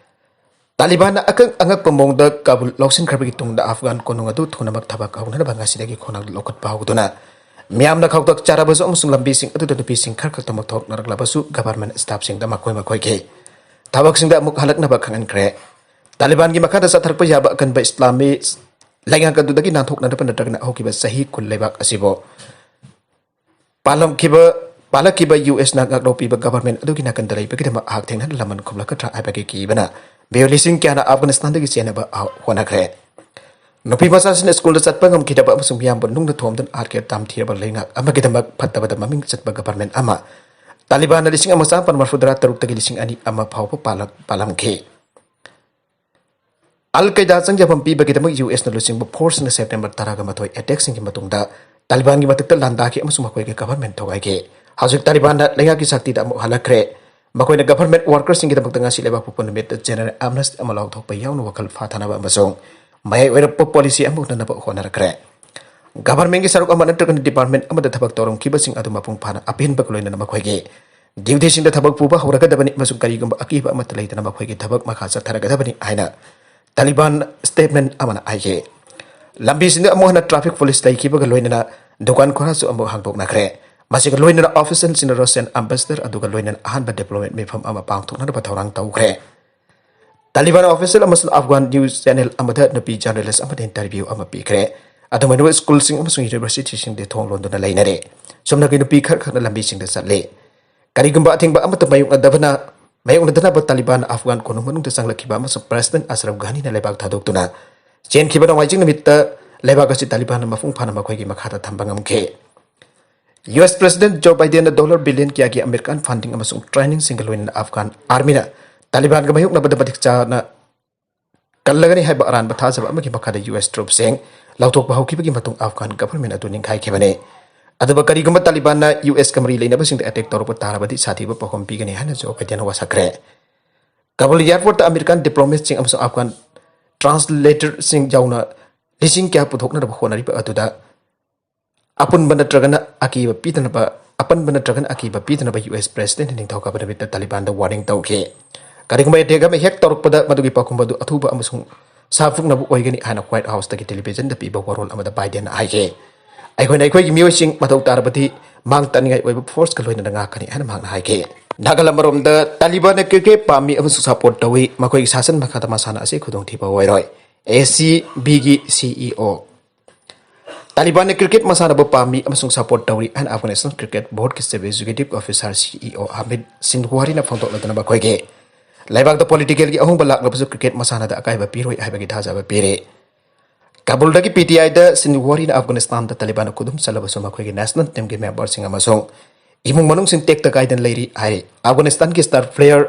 ꯇꯥꯂꯤꯕꯥꯟꯅ ꯑꯀꯛ-, ꯑꯉꯛꯄ ꯃꯑꯣꯡꯗ ꯀꯥꯕꯨꯜ ꯂꯧꯁꯤꯟꯈ꯭ꯔꯕꯒꯤ ꯇꯨꯡꯗ ꯑꯐꯒꯥꯟ ꯀꯣꯅꯨꯡ ꯑꯗꯨ ꯊꯨꯅꯃꯛ ꯊꯕꯛ ꯍꯧꯅꯅꯕ ꯉꯁꯤꯗꯒꯤ ꯈꯣꯡꯅꯥꯡ ꯂꯧꯈꯠꯄ ꯍꯧꯗꯨꯅ ꯃꯤꯌꯥꯝꯅ ꯈꯧꯇꯛ ꯆꯥꯔꯕꯁꯨ ꯑꯃꯁꯨꯡ ꯂꯝꯕꯤꯁꯤꯡ ꯑꯗꯨꯗ ꯅꯨꯄꯤꯁꯤꯡ ꯈꯔ ꯈꯛꯇꯃꯛ ꯊꯣꯛꯅꯔꯛꯂꯕꯁꯨ ꯒꯚꯔꯟꯃꯦꯟꯠ ꯁ꯭ꯇꯥꯐꯁꯤꯡꯗ ꯃꯈꯣꯏ ꯃꯈꯣꯏꯒꯤ ꯊꯕꯛꯁꯤꯡꯗ ꯑꯃꯨꯛ ꯍꯜꯂꯛꯅꯕ ꯈꯪꯍꯟꯈ꯭ꯔꯦ꯫ ꯇꯥꯂꯤꯕꯥꯟꯒꯤ ꯃꯈꯥꯗ ꯆꯠꯊꯔꯛꯄ ꯌꯥꯕ ꯑꯀꯟꯕ ꯏꯁꯂꯥꯃꯤ ꯂꯩꯉꯥꯛ ꯑꯗꯨꯗꯒꯤ ꯅꯥꯟꯊꯣꯛꯅꯅꯕ ꯅꯠꯇ꯭ꯔꯒꯅ ꯍꯧꯈꯤꯕ ꯆꯍꯤ ꯀꯨꯟ ꯂꯩꯕꯥꯛ ꯑꯁꯤꯕꯨ ꯄꯥꯜꯂꯝꯈꯤꯕ ꯄꯥꯜꯂꯛꯈꯤꯕ ꯌꯨ ꯑꯦꯁꯅ ꯉꯥꯛꯂꯧ ꯄꯤꯕ ꯒꯚꯔꯟꯃꯦꯟꯠ ꯑꯗꯨꯒꯤ ꯅꯥꯀꯟꯗ ꯂꯩꯕꯒꯤꯗꯃꯛ ꯍꯛꯊꯦꯡꯅꯅ ꯂꯃꯟ ꯈꯨꯝꯂꯛꯀꯗ꯭ꯔꯥ ꯍꯥꯏꯕꯒꯤ ꯀꯤꯕꯅ ꯃꯤꯑꯣꯏ ꯂꯤꯁꯤꯡ ꯀꯌꯥꯅ ꯑꯐꯒꯥꯅꯤꯁꯇꯥꯟꯗꯒꯤ ꯆꯦꯟꯅꯕ ꯍꯣꯠꯅꯈ꯭ꯔꯦ꯫ ꯅꯨꯄꯤ ꯃꯆꯥꯁꯤꯡꯅ ꯁ꯭ꯀꯨꯜꯗ ꯆꯠꯄ ꯉꯝꯈꯤꯗꯕ ꯑꯃꯁꯨꯡ ꯃꯤꯌꯥꯝꯕꯨ ꯅꯨꯡꯗ ꯊꯣꯝꯗꯨꯅ ꯍꯥꯠꯈꯤꯕ ꯇꯝꯊꯤꯔꯕ ꯂꯩꯉꯥꯛ ꯑꯃꯒꯤꯗꯃꯛ ꯐꯠꯇꯕꯗ ꯃꯃꯤꯡ ꯆꯠꯄ ꯒꯚꯔꯟꯃꯦꯟꯠ ꯑꯃ ꯇꯥꯂꯤꯕꯥꯟꯅ ꯂꯤꯁꯤꯡ ꯑꯃ ꯆꯥꯃꯥꯄꯟ ꯃꯔꯤꯐꯨꯇꯔꯥ ꯇꯔꯨꯛꯇꯒꯤ ꯂꯤꯁꯤꯡ ꯑꯅꯤ ꯑꯃ ꯐꯥꯎꯕ ꯄꯥꯜꯂꯛ-, ꯄꯥꯜꯂꯝꯈꯤ꯫ ꯑꯜ ꯀꯩꯗꯥ ꯆꯪꯖꯐꯝ ꯄꯤꯕꯒꯤꯗꯃꯛ ꯌꯨ ꯑꯦꯁꯅ ꯂꯨꯆꯤꯡꯕ ꯐꯣꯔꯁꯁꯤꯡꯅ ꯁꯦꯞꯇꯦꯝꯕꯔ ꯇꯔꯥꯒ ꯃꯥꯊꯣꯏ ꯑꯦꯇꯦꯛꯁꯤꯡꯒꯤ ꯃꯇꯨꯡꯗ ꯇꯥꯂꯤꯕꯥꯟꯒꯤ ꯃꯊꯛꯇ ꯂꯥꯟꯗꯥꯈꯤ ꯑꯃꯁꯨꯡ ꯃꯈꯣꯏꯒꯤ ꯒꯚꯔꯟꯃꯦꯟꯠ ꯊꯨꯒꯥꯏꯈꯤ꯫ ꯍꯧꯖꯤꯛ ꯇꯥꯂꯤꯕꯥꯟꯅ ꯂꯩꯉꯥꯛꯀꯤ ꯁꯛꯇꯤꯗ ꯑꯃꯨꯛ ꯍꯜꯂꯛꯈ꯭ꯔꯦ꯫ ꯃꯈꯣꯏꯅ ꯒꯚꯔꯟꯃꯦꯟꯠ ꯋꯥꯔꯀꯔꯁꯤꯡꯒꯤꯗꯃꯛꯇ ꯉꯁꯤ ꯂꯩꯕꯥꯛ ꯄꯣꯛꯄ ꯅꯨꯃꯤꯠꯇ ꯖꯦꯅꯔꯦꯜ ꯑꯦꯝꯅꯦꯁꯇꯤ ꯑꯃ ꯂꯥꯎꯊꯣꯛꯄ ꯌꯥꯎꯅ ꯋꯥꯈꯜ ꯐꯥꯊꯅꯕ ꯑꯃꯁꯨꯡ ꯃꯌꯥꯏ ꯑꯣꯏꯔꯛꯄ ꯄꯣꯂꯤꯁꯤ ꯑꯃ ꯎꯅꯅꯕ ꯍꯣꯠꯅꯔꯛꯈ꯭ꯔꯦ꯫ ꯒꯚꯔꯟꯃꯦꯟꯠꯀꯤ ꯁꯔꯨꯛ ꯑꯃ ꯅꯠꯇ꯭ꯔꯒ ꯗꯤꯄꯥꯔꯠꯃꯦꯟꯠ ꯑꯃꯗ ꯊꯕꯛ ꯇꯧꯔꯝꯈꯤꯕꯁꯤꯡ ꯑꯗꯨ ꯃꯄꯨꯡ ꯐꯥꯅ ꯑꯄꯤꯍꯟꯕꯒ ꯂꯣꯏꯅꯅ ꯃꯈꯣꯏꯒꯤ ꯗ꯭ꯌꯨꯇꯤꯁꯤꯡꯗ ꯊꯕꯛ ꯄꯨꯕ ꯍꯧꯔꯒꯗꯕꯅꯤ ꯑꯃꯁꯨꯡ ꯀꯔꯤꯒꯨꯝꯕ ꯑꯀꯤꯕ ꯑꯃꯠꯇ ꯂꯩꯇꯅ ꯃꯈꯣꯏꯒꯤ ꯊꯕꯛ ꯃꯈꯥ ꯆꯠꯊꯔꯒꯗꯕꯅꯤ ꯍꯥꯏꯅ ꯇꯥꯂꯤꯕꯥꯟ ꯁ꯭ꯇꯦꯠꯃꯦꯟꯠ ꯑꯃꯅ ꯍꯥꯏꯈꯤ꯫ ꯂꯝꯕꯤꯁꯤꯡꯗ ꯑꯃꯨꯛ ꯍꯟꯅ ꯇ꯭ꯔꯥꯐꯤꯛ ꯄꯨꯂꯤꯁ ꯂꯩꯈꯤꯕꯒ ꯂꯣꯏꯅꯅ ꯗꯨꯀꯥꯟ ꯈꯔꯁꯨ ꯑꯃꯨꯛ ꯍꯥꯡꯗꯣꯛꯅꯈ꯭ꯔꯦ꯫ ꯃꯁꯤꯒ ꯂꯣꯏꯅꯅ ꯑꯣꯐꯤꯁꯤꯌꯦꯜꯁꯤꯡꯅ ꯔꯁꯤꯌꯥꯟ ꯑꯦꯝꯕꯦꯁꯦꯗꯔ ꯑꯗꯨꯒ ꯂꯣꯏꯅꯅ ꯑꯍꯥꯟꯕ ꯗꯤꯄ꯭ꯂꯣꯃꯦꯠ ꯃꯤꯐꯝ ꯑꯃ ꯄꯥꯡꯊꯣꯛꯅꯅꯕ ꯊꯧꯔꯥꯡ ꯇꯧꯈ꯭ꯔꯦ꯫ ꯇꯥꯂꯤꯕꯥꯟ ꯑꯣꯐꯤꯁꯤꯌꯦꯜ ꯑꯃꯁꯨꯡ ꯑꯐꯒꯥꯟ ꯅ꯭ꯌꯨꯁ ꯆꯦꯅꯦꯜ ꯑꯃꯗ ꯅꯨꯄꯤ ꯖꯔꯅꯦꯂꯤꯁ ꯑꯃꯗ ꯏꯟꯇꯔꯚ꯭ꯌꯨ ꯑꯃ ꯄꯤꯈ꯭ꯔꯦ꯫ ꯑꯗꯨꯃꯥꯏꯅ ꯁ꯭ꯀꯨꯜꯁꯤꯡ ꯑꯃꯁꯨꯡ ꯌꯨꯅꯤꯚꯔꯁꯤꯇꯤꯁꯤꯡꯗꯤ ꯊꯣꯡ ꯂꯣꯟꯗꯨꯅ ꯂꯩꯅꯔꯦ꯫ ꯆꯨꯝꯅꯒꯤ ꯅꯨꯄꯤ ꯈꯔ ꯈꯛꯅ ꯂꯝꯕꯤꯁꯤꯡꯗ ꯆꯠꯂꯤ꯫ ꯀꯔꯤꯒꯨꯝꯕ ꯑꯊꯤꯡꯕ ꯑꯃꯠꯇ ꯃꯥꯌꯣꯛꯅꯗꯕꯅ, ꯃꯥꯌꯣꯛꯅꯗꯅꯕ ꯇꯥꯂꯤꯕꯥꯟꯅ ꯑꯐꯒꯥꯟ ꯀꯣꯅꯨꯡ ꯃꯅꯨꯡꯗ ꯆꯪꯂꯛꯈꯤꯕ ꯑꯃꯁꯨꯡ ꯄ꯭ꯔꯦꯁꯤꯗꯦꯟꯠ ꯑꯁꯔꯐ ꯘꯥꯅꯤꯅ ꯂꯩꯕꯥꯛ ꯊꯥꯗꯣꯛꯇꯨꯅ ꯆꯦꯟꯈꯤꯕ ꯅꯣꯡꯃꯥꯏꯖꯤꯡ ꯅꯨꯃꯤꯠꯇ ꯂꯩꯕꯥꯛ ꯑꯁꯤ ꯇꯥꯂꯤꯕꯥꯟꯅ ꯃꯄꯨꯡ ꯐꯥꯅ ꯃꯈꯣꯏꯒꯤ ꯃꯈꯥꯗ ꯊꯝꯕ ꯉꯝꯈꯤ꯫ ꯌꯨ ꯑꯦꯁ ꯄ꯭ꯔꯦꯁꯤꯗꯦꯟꯠ ꯖꯣ ꯕꯥꯏꯗꯦꯟꯅ ꯗꯣꯂꯔ ꯕꯤꯂꯤꯌꯟ ꯀꯌꯥꯒꯤ ꯑꯃꯦꯔꯤꯀꯥꯟ ꯐꯟꯗꯤꯡ ꯑꯃꯁꯨꯡ ꯇ꯭ꯔꯦꯅꯤꯡꯁꯤꯡꯒ ꯂꯣꯏꯅꯅ ꯑꯐꯒꯥꯟ ꯑꯥꯔꯃꯤꯅ ꯇꯥꯂꯤꯕꯥꯟꯒ ꯃꯥꯌꯣꯛꯅꯕꯗ ꯃꯇꯤꯛ ꯆꯥꯅ ꯀꯜꯂꯒꯅꯤ ꯍꯥꯏꯕ ꯑꯔꯥꯟꯕ ꯊꯥꯖꯕ ꯑꯃꯒꯤ ꯃꯈꯥꯗ ꯌꯨ ꯑꯦꯁ ꯇ꯭ꯔꯨꯞꯁꯤꯡ ꯂꯧꯊꯣꯛꯄ ꯍꯧꯈꯤꯕꯒꯤ ꯃꯇꯨꯡ ꯑꯐꯒꯥꯟ ꯒꯚꯔꯟꯃꯦꯟꯠ ꯑꯗꯨ ꯅꯤꯡꯈꯥꯏꯈꯤꯕꯅꯤ꯫ ꯑꯗꯨꯕꯨ ꯀꯔꯤꯒꯨꯝꯕ ꯇꯥꯂꯤꯕꯥꯟꯅ ꯌꯨ ꯑꯦꯁꯀ ꯃꯔꯤ ꯂꯩꯅꯕꯁꯤꯡꯗ ꯑꯦꯇꯦꯛ ꯇꯧꯔꯛꯄ ꯇꯥꯔꯕꯗꯤ ꯁꯥꯊꯤꯕ ꯄꯥꯎꯈꯨꯝ ꯄꯤꯒꯅꯤ ꯍꯥꯏꯅꯁꯨ ꯕꯥꯏꯗꯦꯟꯅ ꯋꯥꯁꯛꯈ꯭ꯔꯦ꯫ ꯀꯥꯕꯨꯜ ꯑꯦꯌꯥꯔꯄꯣꯔꯠꯇ ꯑꯃꯦꯔꯤꯀꯥꯟ ꯗꯤꯄ꯭ꯂꯣꯃꯦꯠꯁꯤꯡ ꯑꯃꯁꯨꯡ ꯑꯐꯒꯥꯟ ꯇ꯭ꯔꯥꯟꯁꯂꯦꯇꯔꯁꯤꯡ ꯌꯥꯎꯅ ꯂꯤꯁꯤꯡ ꯀꯌꯥ ꯄꯨꯊꯣꯛꯅꯅꯕ ꯍꯣꯠꯅꯔꯤꯕ ꯑꯗꯨꯗ ꯑꯄꯨꯟꯕ ꯅꯠꯇ꯭ꯔꯒꯅ ꯑꯀꯤꯕ ꯄꯤꯗꯅꯕ, ꯑꯄꯟꯕ ꯅꯠꯇ꯭ꯔꯒꯅ ꯑꯀꯤꯕ ꯄꯤꯗꯅꯕ ꯌꯨ ꯑꯦꯁ ꯄ꯭ꯔꯦꯁꯤꯗꯦꯟꯠꯅ ꯅꯤꯡꯊꯧꯀꯥꯕ ꯅꯨꯃꯤꯠꯇ ꯇꯥꯂꯤꯕꯥꯟꯗ ꯋꯥꯔꯅꯤꯡ ꯇꯧꯈꯤ꯫ ꯀꯔꯤꯒꯨꯝꯕ ꯑꯦꯇꯦꯛ ꯑꯃ ꯍꯦꯛ ꯇꯧꯔꯛꯄꯗ ꯃꯗꯨꯒꯤ ꯄꯥꯎꯈꯨꯝ ꯑꯗꯨ ꯑꯊꯨꯕ ꯑꯃꯁꯨꯡ ꯁꯥꯐꯨꯅꯕ ꯑꯣꯏꯒꯅꯤ ꯍꯥꯏꯅ ꯋꯥꯏꯠ ꯍꯥꯎꯁꯇꯒꯤ ꯇꯦꯂꯤꯚꯤꯖꯟꯗ ꯄꯤꯕ ꯋꯥꯔꯣꯜ ꯑꯃꯗ ꯕꯥꯏꯗꯦꯟꯅ ꯍꯥꯏꯈꯤ, "ꯑꯩꯈꯣꯏꯅ ꯑꯩꯈꯣꯏꯒꯤ ꯃꯤꯑꯣꯏꯁꯤꯡ ꯃꯊꯧ ꯇꯥꯔꯕꯗꯤ ꯃꯥꯡ ꯇꯥꯅꯤꯡꯉꯥꯏ ꯑꯣꯏꯕ ꯐꯣꯔꯁꯀ ꯂꯣꯏꯅꯅ ꯉꯥꯛꯀꯅꯤ" ꯍꯥꯏꯅ ꯃꯍꯥꯛꯅ ꯍꯥꯏꯈꯤ꯫ ꯅꯥꯒꯥꯂꯦꯟ ꯑꯃꯔꯣꯝꯗ ꯇꯥꯂꯤꯕꯥꯟꯅ ꯀ꯭ꯔꯤꯀꯦꯠ ꯄꯥꯝꯃꯤ ꯑꯃꯁꯨꯡ ꯁꯄꯣꯔꯠ ꯇꯧꯏ, ꯃꯈꯣꯏꯒꯤ ꯁꯥꯁꯟ ꯃꯈꯥꯗ ꯃꯁꯥꯟꯅ ꯑꯁꯤ ꯈꯨꯗꯣꯡꯊꯤꯕ ꯑꯣꯏꯔꯣꯏ꯫ ꯑꯦ ꯁꯤ ꯕꯤꯒꯤ ꯁꯤ ꯏ ꯑꯣ ꯇꯥꯂꯤꯕꯥꯟꯅ ꯀ꯭ꯔꯤꯀꯦꯠ ꯃꯁꯥꯟꯅꯕꯨ ꯄꯥꯝꯃꯤ ꯑꯃꯁꯨꯡ ꯁꯄꯣꯔꯠ ꯇꯧꯔꯤ ꯍꯥꯏꯅ ꯑꯐꯒꯥꯅꯤꯁꯇꯥꯟ ꯀ꯭ꯔꯤꯀꯦꯠ ꯕꯣꯔꯗꯀꯤ chief executive officer, C E O, Hamid ꯁꯤꯟꯋꯥꯔꯤꯅ ꯐꯣꯡꯗꯣꯛꯂꯗꯨꯅ ꯃꯈꯣꯏꯒꯤ ꯂꯩꯕꯥꯛꯇ ꯄꯣꯂꯤꯇꯤꯀꯦꯜꯒꯤ ꯑꯍꯣꯡꯕ ꯂꯥꯛꯂꯕꯁꯨ ꯀ꯭ꯔꯤꯀꯦꯠ ꯃꯁꯥꯟꯅꯗ ꯑꯀꯥꯏꯕ ꯄꯤꯔꯣꯏ ꯍꯥꯏꯕꯒꯤ ꯊꯥꯖꯕ ꯄꯤꯔꯤ꯫ ꯀꯥꯕꯨꯜꯗꯒꯤ ꯄꯤ ꯇꯤ ꯑꯥꯏꯗ ꯁꯤꯟꯋꯥꯔꯤꯅ ꯑꯐꯒꯥꯅꯤꯁꯇꯥꯟꯗ ꯇꯥꯂꯤꯕꯥꯟꯅ ꯈꯨꯗꯨꯝ ꯆꯜꯂꯕꯁꯨ ꯃꯈꯣꯏꯒꯤ ꯅꯦꯁꯅꯦꯜ ꯇꯤꯝꯒꯤ ꯃꯦꯝꯕꯔꯁꯤꯡ ꯑꯃꯁꯨꯡ ꯏꯃꯨꯡ ꯃꯅꯨꯡꯁꯤꯡ ꯇꯦꯛꯇ ꯀꯥꯏꯗꯅ ꯂꯩꯔꯤ ꯍꯥꯏꯔꯤ꯫ ꯑꯐꯒꯥꯅꯤꯁꯇꯥꯟꯒꯤ ꯁ꯭ꯇꯥꯔ ꯄ꯭ꯂꯦꯌꯔ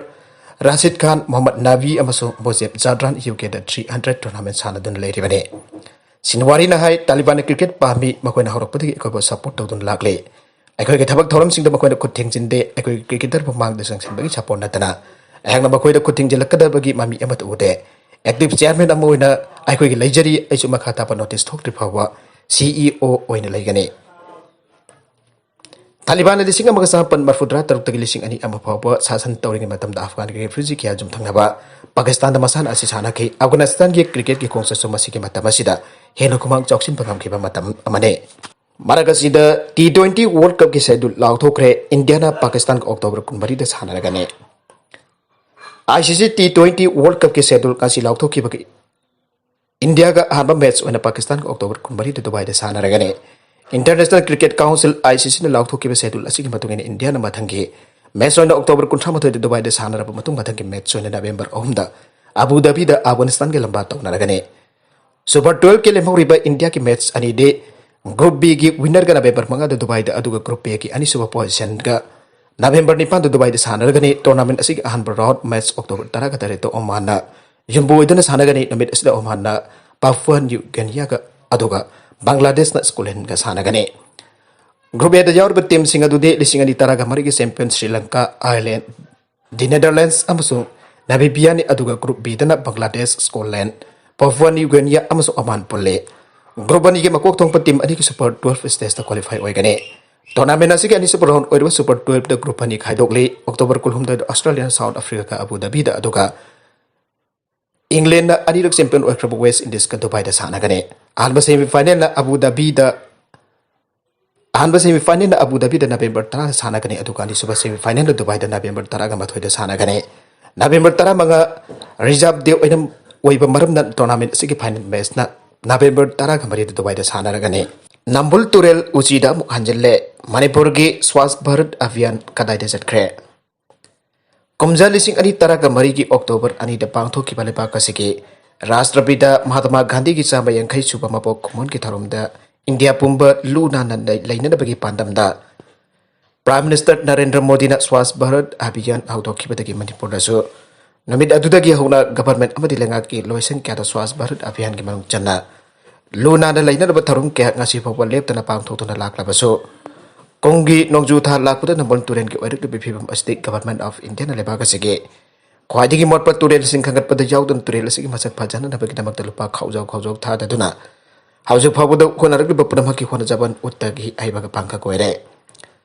ꯔꯥꯁꯤꯗ ꯈꯥꯟ, ꯃꯣꯍꯝꯃꯗ ꯅꯕꯤ ꯑꯃꯁꯨꯡ ꯃꯨꯖꯤꯕ ꯖꯥꯗ꯭ꯔꯥꯟ ꯌꯨ ꯀꯦꯗ ꯊ꯭ꯔꯤ ꯍꯟꯗ꯭ꯔꯦꯗ ꯇꯣꯔꯅꯥꯃꯦꯟ ꯁꯥꯟꯅꯗꯨꯅ ꯂꯩꯔꯤꯕꯅꯤ꯫ ꯁꯤꯟꯋꯥꯔꯤꯅ ꯍꯥꯏ, ꯇꯥꯂꯤꯕꯥꯟꯅ ꯀ꯭ꯔꯤꯀꯦꯠ ꯄꯥꯝꯃꯤ, ꯃꯈꯣꯏꯅ ꯍꯧꯔꯛꯄꯗꯒꯤ ꯑꯩꯈꯣꯏꯕꯨ ꯁꯄꯣꯔꯠ ꯇꯧꯗꯨꯅ ꯂꯥꯛꯂꯤ꯫ ꯑꯩꯈꯣꯏꯒꯤ ꯊꯕꯛ ꯊꯧꯔꯝꯁꯤꯡꯗ ꯃꯈꯣꯏꯅ ꯈꯨꯠ ꯊꯤꯡꯖꯤꯟꯗꯦ꯫ ꯑꯩꯈꯣꯏꯒꯤ ꯀ꯭ꯔꯤꯀꯦꯇꯔꯕꯨ ꯃꯥꯡꯗ ꯆꯪꯁꯤꯟꯕꯒꯤ ꯁꯄꯣꯔꯠ ꯅꯠꯇꯅ ꯑꯩꯍꯥꯛꯅ ꯃꯈꯣꯏꯗ ꯈꯨꯠ ꯊꯤꯡꯖꯤꯜꯂꯛꯀꯗꯕꯒꯤ ꯃꯃꯤ ꯑꯃꯠꯇ ꯎꯗꯦ꯫ ꯑꯦꯛꯇꯤꯚ ꯆꯤꯌꯥꯔꯃꯦꯟ ꯑꯃ ꯑꯣꯏꯅ ꯑꯩꯈꯣꯏꯒꯤ ꯂꯩꯖꯔꯤ꯫ ꯑꯩꯁꯨ ꯃꯈꯥ ꯇꯥꯕ ꯅꯣꯇꯤꯁ ꯊꯣꯛꯇ꯭ꯔꯤ ꯐꯥꯎꯕ ꯁꯤ ꯏ ꯑꯣ ꯑꯣꯏꯅ ꯂꯩꯒꯅꯤ꯫ ꯇꯥꯂꯤꯕꯥꯟꯅ ꯂꯤꯁꯤꯡ ꯑꯃꯒ ꯆꯥꯃꯥꯄꯟ ꯃꯔꯐꯨꯇꯔꯥ ꯇꯔꯨꯛꯇꯒꯤ ꯂꯤꯁꯤꯡ ꯑꯅꯤ ꯑꯃ ꯐꯥꯎꯕ ꯁꯥꯁꯟ ꯇꯧꯔꯤꯉꯩ ꯃꯇꯝꯗ ꯑꯐꯒꯥꯟꯒꯤ ꯔꯦꯐ꯭ꯌꯨꯖꯤ ꯀꯌꯥ ꯌꯨꯝꯊꯪꯅꯕ ꯄꯥꯀꯤꯁꯇꯥꯟꯗ ꯃꯁꯥꯟꯅ ꯑꯁꯤ ꯁꯥꯟꯅꯈꯤ꯫ ꯑꯐꯒꯥꯅꯤꯁꯇꯥꯟꯒꯤ ꯀ꯭ꯔꯤꯀꯦꯠꯀꯤ ꯈꯣꯡꯆꯠꯁꯨ ꯃꯁꯤꯒꯤ ꯃꯇꯝ ꯑꯁꯤꯗ ꯍꯦꯟꯅ ꯈꯨꯃꯥꯡ ꯆꯥꯎꯁꯤꯟꯕ ꯉꯝꯈꯤꯕ ꯃꯇꯝ ꯑꯃꯅꯤ꯫ ꯃꯔꯛ ꯑꯁꯤꯗ ꯇꯤ ꯇ꯭ꯋꯦꯟꯇꯤ ꯋꯥꯔꯜꯗ ꯀꯞꯀꯤ ꯁꯦꯗ꯭ꯌꯨꯜ ꯂꯥꯎꯊꯣꯛꯈ꯭ꯔꯦ꯫ ꯏꯟꯗꯤꯌꯥꯅ ꯄꯥꯀꯤꯁꯇꯥꯟꯒ ꯑꯣꯛꯇꯣꯕꯔ ꯀꯨꯟꯃꯔꯤꯗ ꯁꯥꯟꯅꯔꯒꯅꯤ꯫ I C C T twenty world ꯀꯞꯀꯤ ꯁꯦꯗ꯭ꯌꯨꯜ ꯉꯁꯤ ꯂꯥꯎꯊꯣꯛꯈꯤꯕꯒꯤ ꯏꯟꯗꯤꯌꯥꯒ ꯑꯍꯥꯟꯕ ꯃꯦꯠꯆ ꯑꯣꯏꯅ ꯄꯥꯀꯤꯁꯇꯥꯟꯒ ꯑꯣꯛꯇꯣꯕꯔ ꯀꯨꯟꯃꯔꯤꯗ ꯗꯨꯕꯥꯏꯗ ꯁꯥꯟꯅꯔꯒꯅꯤ꯫ International cricket council, I C ꯁꯤꯅ ꯂꯥꯎꯊꯣꯛꯈꯤꯕ ꯁꯦꯗ꯭ꯌꯨꯜ ꯑꯁꯤꯒꯤ ꯃꯇꯨꯡ ꯏꯟꯅ ꯏꯟꯗꯤꯌꯥꯅ ꯃꯊꯪꯒꯤ ꯃꯦꯠꯆ ꯑꯣꯏꯅ ꯑꯣꯛꯇꯣꯕꯔ ꯀꯨꯟꯊ꯭ꯔꯥ ꯃꯥꯊꯣꯏꯗ ꯗꯨꯕꯥꯏꯗ ꯁꯥꯟꯅꯔꯕ ꯃꯇꯨꯡ ꯃꯊꯪꯒꯤ ꯃꯦꯠꯆ ꯑꯣꯏꯅ ꯅꯕꯦꯝꯕꯔ ꯑꯍꯨꯝꯗ ꯑꯕꯨ ꯙꯥꯕꯤꯗ ꯑꯐꯒꯥꯅꯤꯁꯇꯥꯟꯒ ꯂꯝꯕꯥ ꯇꯧꯅꯔꯒꯅꯤ꯫ ꯁꯨꯄꯔ ꯇꯨꯋꯦꯜꯐꯀꯤ ꯂꯦꯝꯍꯧꯔꯤꯕ ꯏꯟꯗꯤꯌꯥꯒꯤ ꯃꯦꯠꯆ ꯑꯅꯤꯗꯤ ꯒ꯭ꯔꯨꯞ ꯕꯤꯒꯤ ꯋꯤꯟꯅꯔꯒ ꯅꯕꯦꯝꯕꯔ ꯃꯉꯥꯗ ꯗꯨꯕꯥꯏꯗ, ꯑꯗꯨꯒ ꯒ꯭ꯔꯨꯞ ꯑꯦꯒꯤ ꯑꯅꯤꯁꯨꯕ ꯄꯣꯖꯤꯁꯟꯒ ꯅꯕꯦꯝꯕꯔ ꯅꯤꯄꯥꯟꯗ ꯗꯨꯕꯥꯏꯗ ꯁꯥꯟꯅꯔꯒꯅꯤ꯫ ꯇꯣꯔꯅꯥꯃꯦꯟ ꯑꯁꯤꯒꯤ ꯑꯍꯥꯟꯕ ꯔꯥꯎꯟꯗ ꯃꯦꯠꯆ ꯑꯣꯛꯇꯣꯕꯔ ꯇꯔꯥꯒ ꯇꯔꯦꯠꯇ ꯑꯣꯃꯥꯟꯅ ꯌꯨꯝꯕꯨ ꯑꯣꯏꯗꯨꯅ ꯁꯥꯟꯅꯒꯅꯤ꯫ ꯅꯨꯃꯤꯠ ꯑꯁꯤꯗ ꯑꯣꯃꯥꯟꯅ ꯄꯥꯄꯨꯋꯥ ꯅ꯭ꯌꯨ ꯒꯤꯅꯤꯌꯥꯒ, ꯑꯗꯨꯒ ꯕꯪꯒ꯭ꯂꯥꯗꯦꯁꯅ ꯁ꯭ꯀꯣꯠꯂꯦꯟꯒ ꯁꯥꯟꯅꯒꯅꯤ꯫ ꯒ꯭ꯔꯨꯞ ꯑꯦꯗ ꯌꯥꯎꯔꯤꯕ ꯇꯤꯝꯁꯤꯡ ꯑꯗꯨꯗꯤ ꯂꯤꯁꯤꯡ ꯑꯅꯤ ꯇꯔꯥꯒ ꯃꯔꯤꯒꯤ ꯆꯦꯝꯄꯤꯌꯟ ꯁ꯭ꯔꯤ ꯂꯪꯀꯥ, ꯑꯥꯌꯔꯂꯦꯟ, ꯗꯤ ꯅꯦꯗꯔꯂꯦꯟꯗꯁ ꯑꯃꯁꯨꯡ ꯅꯥꯃꯤꯕꯤꯌꯥꯅꯤ, ꯑꯗꯨꯒ ꯒ꯭ꯔꯨꯞ ꯕꯤꯗꯅ ꯕꯪꯒ꯭ꯂꯥꯗꯦꯁ, ꯁ꯭ꯀꯣꯠꯂꯦꯟꯗ, ꯄꯥꯄꯨꯋꯥ ꯅ꯭ꯌꯨ ꯒꯤꯅꯤꯌꯥ ꯑꯃꯁꯨꯡ ꯑꯣꯃꯥꯟ ꯄꯨꯜꯂꯤ꯫ ꯒ꯭ꯔꯨꯞ ꯑꯅꯤꯒꯤ ꯃꯀꯣꯛ ꯊꯣꯡꯕ ꯇꯤꯝ ꯑꯅꯤꯒꯤ ꯁꯨꯄꯔ ꯇꯨꯋꯦꯜꯐ ꯁ꯭ꯇꯦꯖꯇ ꯀ꯭ꯋꯥꯂꯤꯐꯥꯏ ꯑꯣꯏꯒꯅꯤ꯫ ꯇꯣꯔꯅꯥꯃꯦꯟ ꯑꯁꯤꯒꯤ ꯑꯅꯤꯁꯨꯕ ꯔꯥꯎꯟꯗ ꯑꯣꯏꯔꯤꯕ ꯁꯨꯄꯔ ꯇꯨꯋꯦꯜꯐꯇ ꯒ꯭ꯔꯨꯞ ꯑꯅꯤ ꯈꯥꯏꯗꯣꯛꯂꯤ꯫ ꯑꯣꯛꯇꯣꯕꯔ ꯀꯨꯟꯍꯨꯝꯗꯣꯏꯗ ꯑꯣꯁꯇ꯭ꯔꯦꯂꯤꯌꯥꯅ ꯁꯥꯎꯠ ꯑꯐ꯭ꯔꯤꯀꯥꯒ ꯑꯕꯨ ꯙꯥꯕꯤꯗ, ꯑꯗꯨꯒ ꯏꯪꯂꯦꯟꯗꯅ ꯑꯅꯤꯔꯛ ꯆꯦꯝꯄꯤꯌꯟ ꯑꯣꯏꯈ꯭ꯔꯕ ꯋꯦꯁ ꯏꯟꯗꯤꯁꯀ ꯗꯨꯕꯥꯏꯗ ꯁꯥꯟꯅꯒꯅꯤ꯫ ꯑꯍꯥꯟꯕ ꯁꯦꯃꯤꯐꯥꯏꯅꯦꯜꯅ ꯑꯕꯨ ꯙꯥꯕꯤꯗ, ꯑꯍꯥꯟꯕ ꯁꯦꯃꯤꯐꯥꯏꯅꯦꯜꯅ ꯑꯕꯨ ꯙꯥꯕꯤꯗ ꯅꯕꯦꯝꯕꯔ ꯇꯔꯥꯗ ꯁꯥꯟꯅꯒꯅꯤ, ꯑꯗꯨꯒ ꯑꯅꯤꯁꯨꯕ ꯁꯦꯃꯤꯐꯥꯏꯅꯦꯜꯅ ꯗꯨꯕꯥꯏꯗ ꯅꯕꯦꯝꯕꯔ ꯇꯔꯥꯒ ꯃꯥꯊꯣꯏꯗ ꯁꯥꯟꯅꯒꯅꯤ꯫ ꯅꯕꯦꯝꯕꯔ ꯇꯔꯥꯃꯉꯥ ꯔꯤꯖꯥꯔꯚ ꯗꯦ ꯑꯣꯏꯅ ꯑꯣꯏꯕ ꯃꯔꯝꯅ ꯇꯣꯔꯅꯥꯃꯦꯟ ꯑꯁꯤꯒꯤ ꯐꯥꯏꯅꯦꯜ ꯃꯦꯠꯆꯅ ꯅꯕꯦꯝꯕꯔ ꯇꯔꯥꯒ ꯃꯔꯤꯗ ꯗꯨꯕꯥꯏꯗ ꯁꯥꯟꯅꯔꯒꯅꯤ꯫ ꯅꯝꯕꯨꯜ ꯇꯨꯔꯦꯜ ꯎꯆꯤꯗ ꯑꯃꯨꯛ ꯍꯟꯖꯤꯜꯂꯦ꯫ ꯃꯅꯤꯄꯨꯔꯒꯤ ꯁ꯭ꯋꯥꯁ ꯚꯥꯔꯠ ꯑꯚꯤꯌꯥꯟ ꯀꯗꯥꯏꯗ ꯆꯠꯈ꯭ꯔꯦ? ꯀꯨꯝꯖꯥ ꯂꯤꯁꯤꯡ ꯑꯅꯤ ꯇꯔꯥꯒ ꯃꯔꯤꯒꯤ ꯑꯣꯛꯇꯣꯕꯔ ꯑꯅꯤꯗ ꯄꯥꯡꯊꯣꯛꯈꯤꯕ ꯂꯩꯕꯥꯛ ꯑꯁꯤꯒꯤ ꯔꯥꯁꯇ꯭ꯔꯄꯤꯇꯥ ꯃꯍꯥꯇꯃꯥ ꯒꯥꯟꯙꯤꯒꯤ ꯆꯥꯝꯃ ꯌꯥꯡꯈꯩ ꯁꯨꯕ ꯃꯄꯣꯛ ꯀꯨꯝꯑꯣꯟꯒꯤ ꯊꯧꯔꯝꯗ ꯏꯟꯗꯤꯌꯥ ꯄꯨꯝꯕ ꯂꯨ ꯅꯥꯟꯅ ꯂꯩ-, ꯂꯩꯅꯅꯕꯒꯤ ꯄꯥꯟꯗꯝꯗ ꯄ꯭ꯔꯥꯏꯝ ꯃꯤꯅꯤꯁꯇꯔ ꯅꯔꯦꯟꯗ꯭ꯔ ꯃꯣꯗꯤꯅ ꯁ꯭ꯋꯥꯁ ꯚꯥꯔꯠ ꯑꯚꯤꯌꯥꯟ ꯍꯧꯗꯣꯛꯈꯤꯕꯗꯒꯤ ꯃꯅꯤꯄꯨꯔꯗꯁꯨ ꯅꯨꯃꯤꯠ ꯑꯗꯨꯗꯒꯤ ꯍꯧꯅ ꯒꯚꯔꯟꯃꯦꯟꯠ ꯑꯃꯗꯤ ꯂꯩꯉꯥꯛꯀꯤ ꯂꯣꯏꯁꯪ ꯀꯌꯥꯗ ꯁ꯭ꯋꯥꯁ ꯚꯥꯔꯠ ꯑꯚꯤꯌꯥꯟꯒꯤ ꯃꯅꯨꯡ ꯆꯟꯅ ꯂꯨ ꯅꯥꯟꯅ ꯂꯩꯅꯅꯕ ꯊꯧꯔꯝ ꯀꯌꯥ ꯉꯁꯤ ꯐꯥꯎꯕ ꯂꯦꯞꯇꯅ ꯄꯥꯡꯊꯣꯛꯇꯨꯅ ꯂꯥꯛꯂꯕꯁꯨ, ꯀꯨꯝꯒꯤ ꯅꯣꯡꯖꯨ ꯊꯥ ꯂꯥꯛꯄꯗ ꯅꯝꯕꯨꯜ ꯇꯨꯔꯦꯜꯒꯤ ꯑꯣꯏꯔꯛꯂꯤꯕ ꯐꯤꯕꯝ ꯑꯁꯤꯗꯤ ꯒꯚꯔꯟꯃꯦꯟꯠ ꯑꯣꯐ ꯏꯟꯗꯤꯌꯥꯅ ꯂꯩꯕꯥꯛ ꯑꯁꯤꯒꯤ ꯈ꯭ꯋꯥꯏꯗꯒꯤ ꯃꯣꯠꯄ ꯇꯨꯔꯦꯜꯁꯤꯡ ꯈꯟꯒꯠꯄꯗ ꯌꯥꯎꯗꯨꯅ ꯇꯨꯔꯦꯜ ꯑꯁꯤꯒꯤ ꯃꯁꯛ ꯐꯖꯅꯅꯕꯒꯤꯗꯃꯛꯇ ꯂꯨꯄꯥ ꯈꯥꯎꯖꯥꯎ ꯈꯥꯎꯖꯥꯎ ꯊꯥꯗꯗꯨꯅ ꯍꯧꯖꯤꯛ ꯐꯥꯎꯕꯗ ꯍꯣꯠꯅꯔꯛꯂꯤꯕ ꯄꯨꯝꯅꯃꯛꯀꯤ ꯍꯣꯠꯅꯖꯃꯟ ꯎꯠꯇꯒꯤ ꯍꯩꯕꯒ ꯄꯥꯡꯈꯛ ꯑꯣꯏꯔꯦ꯫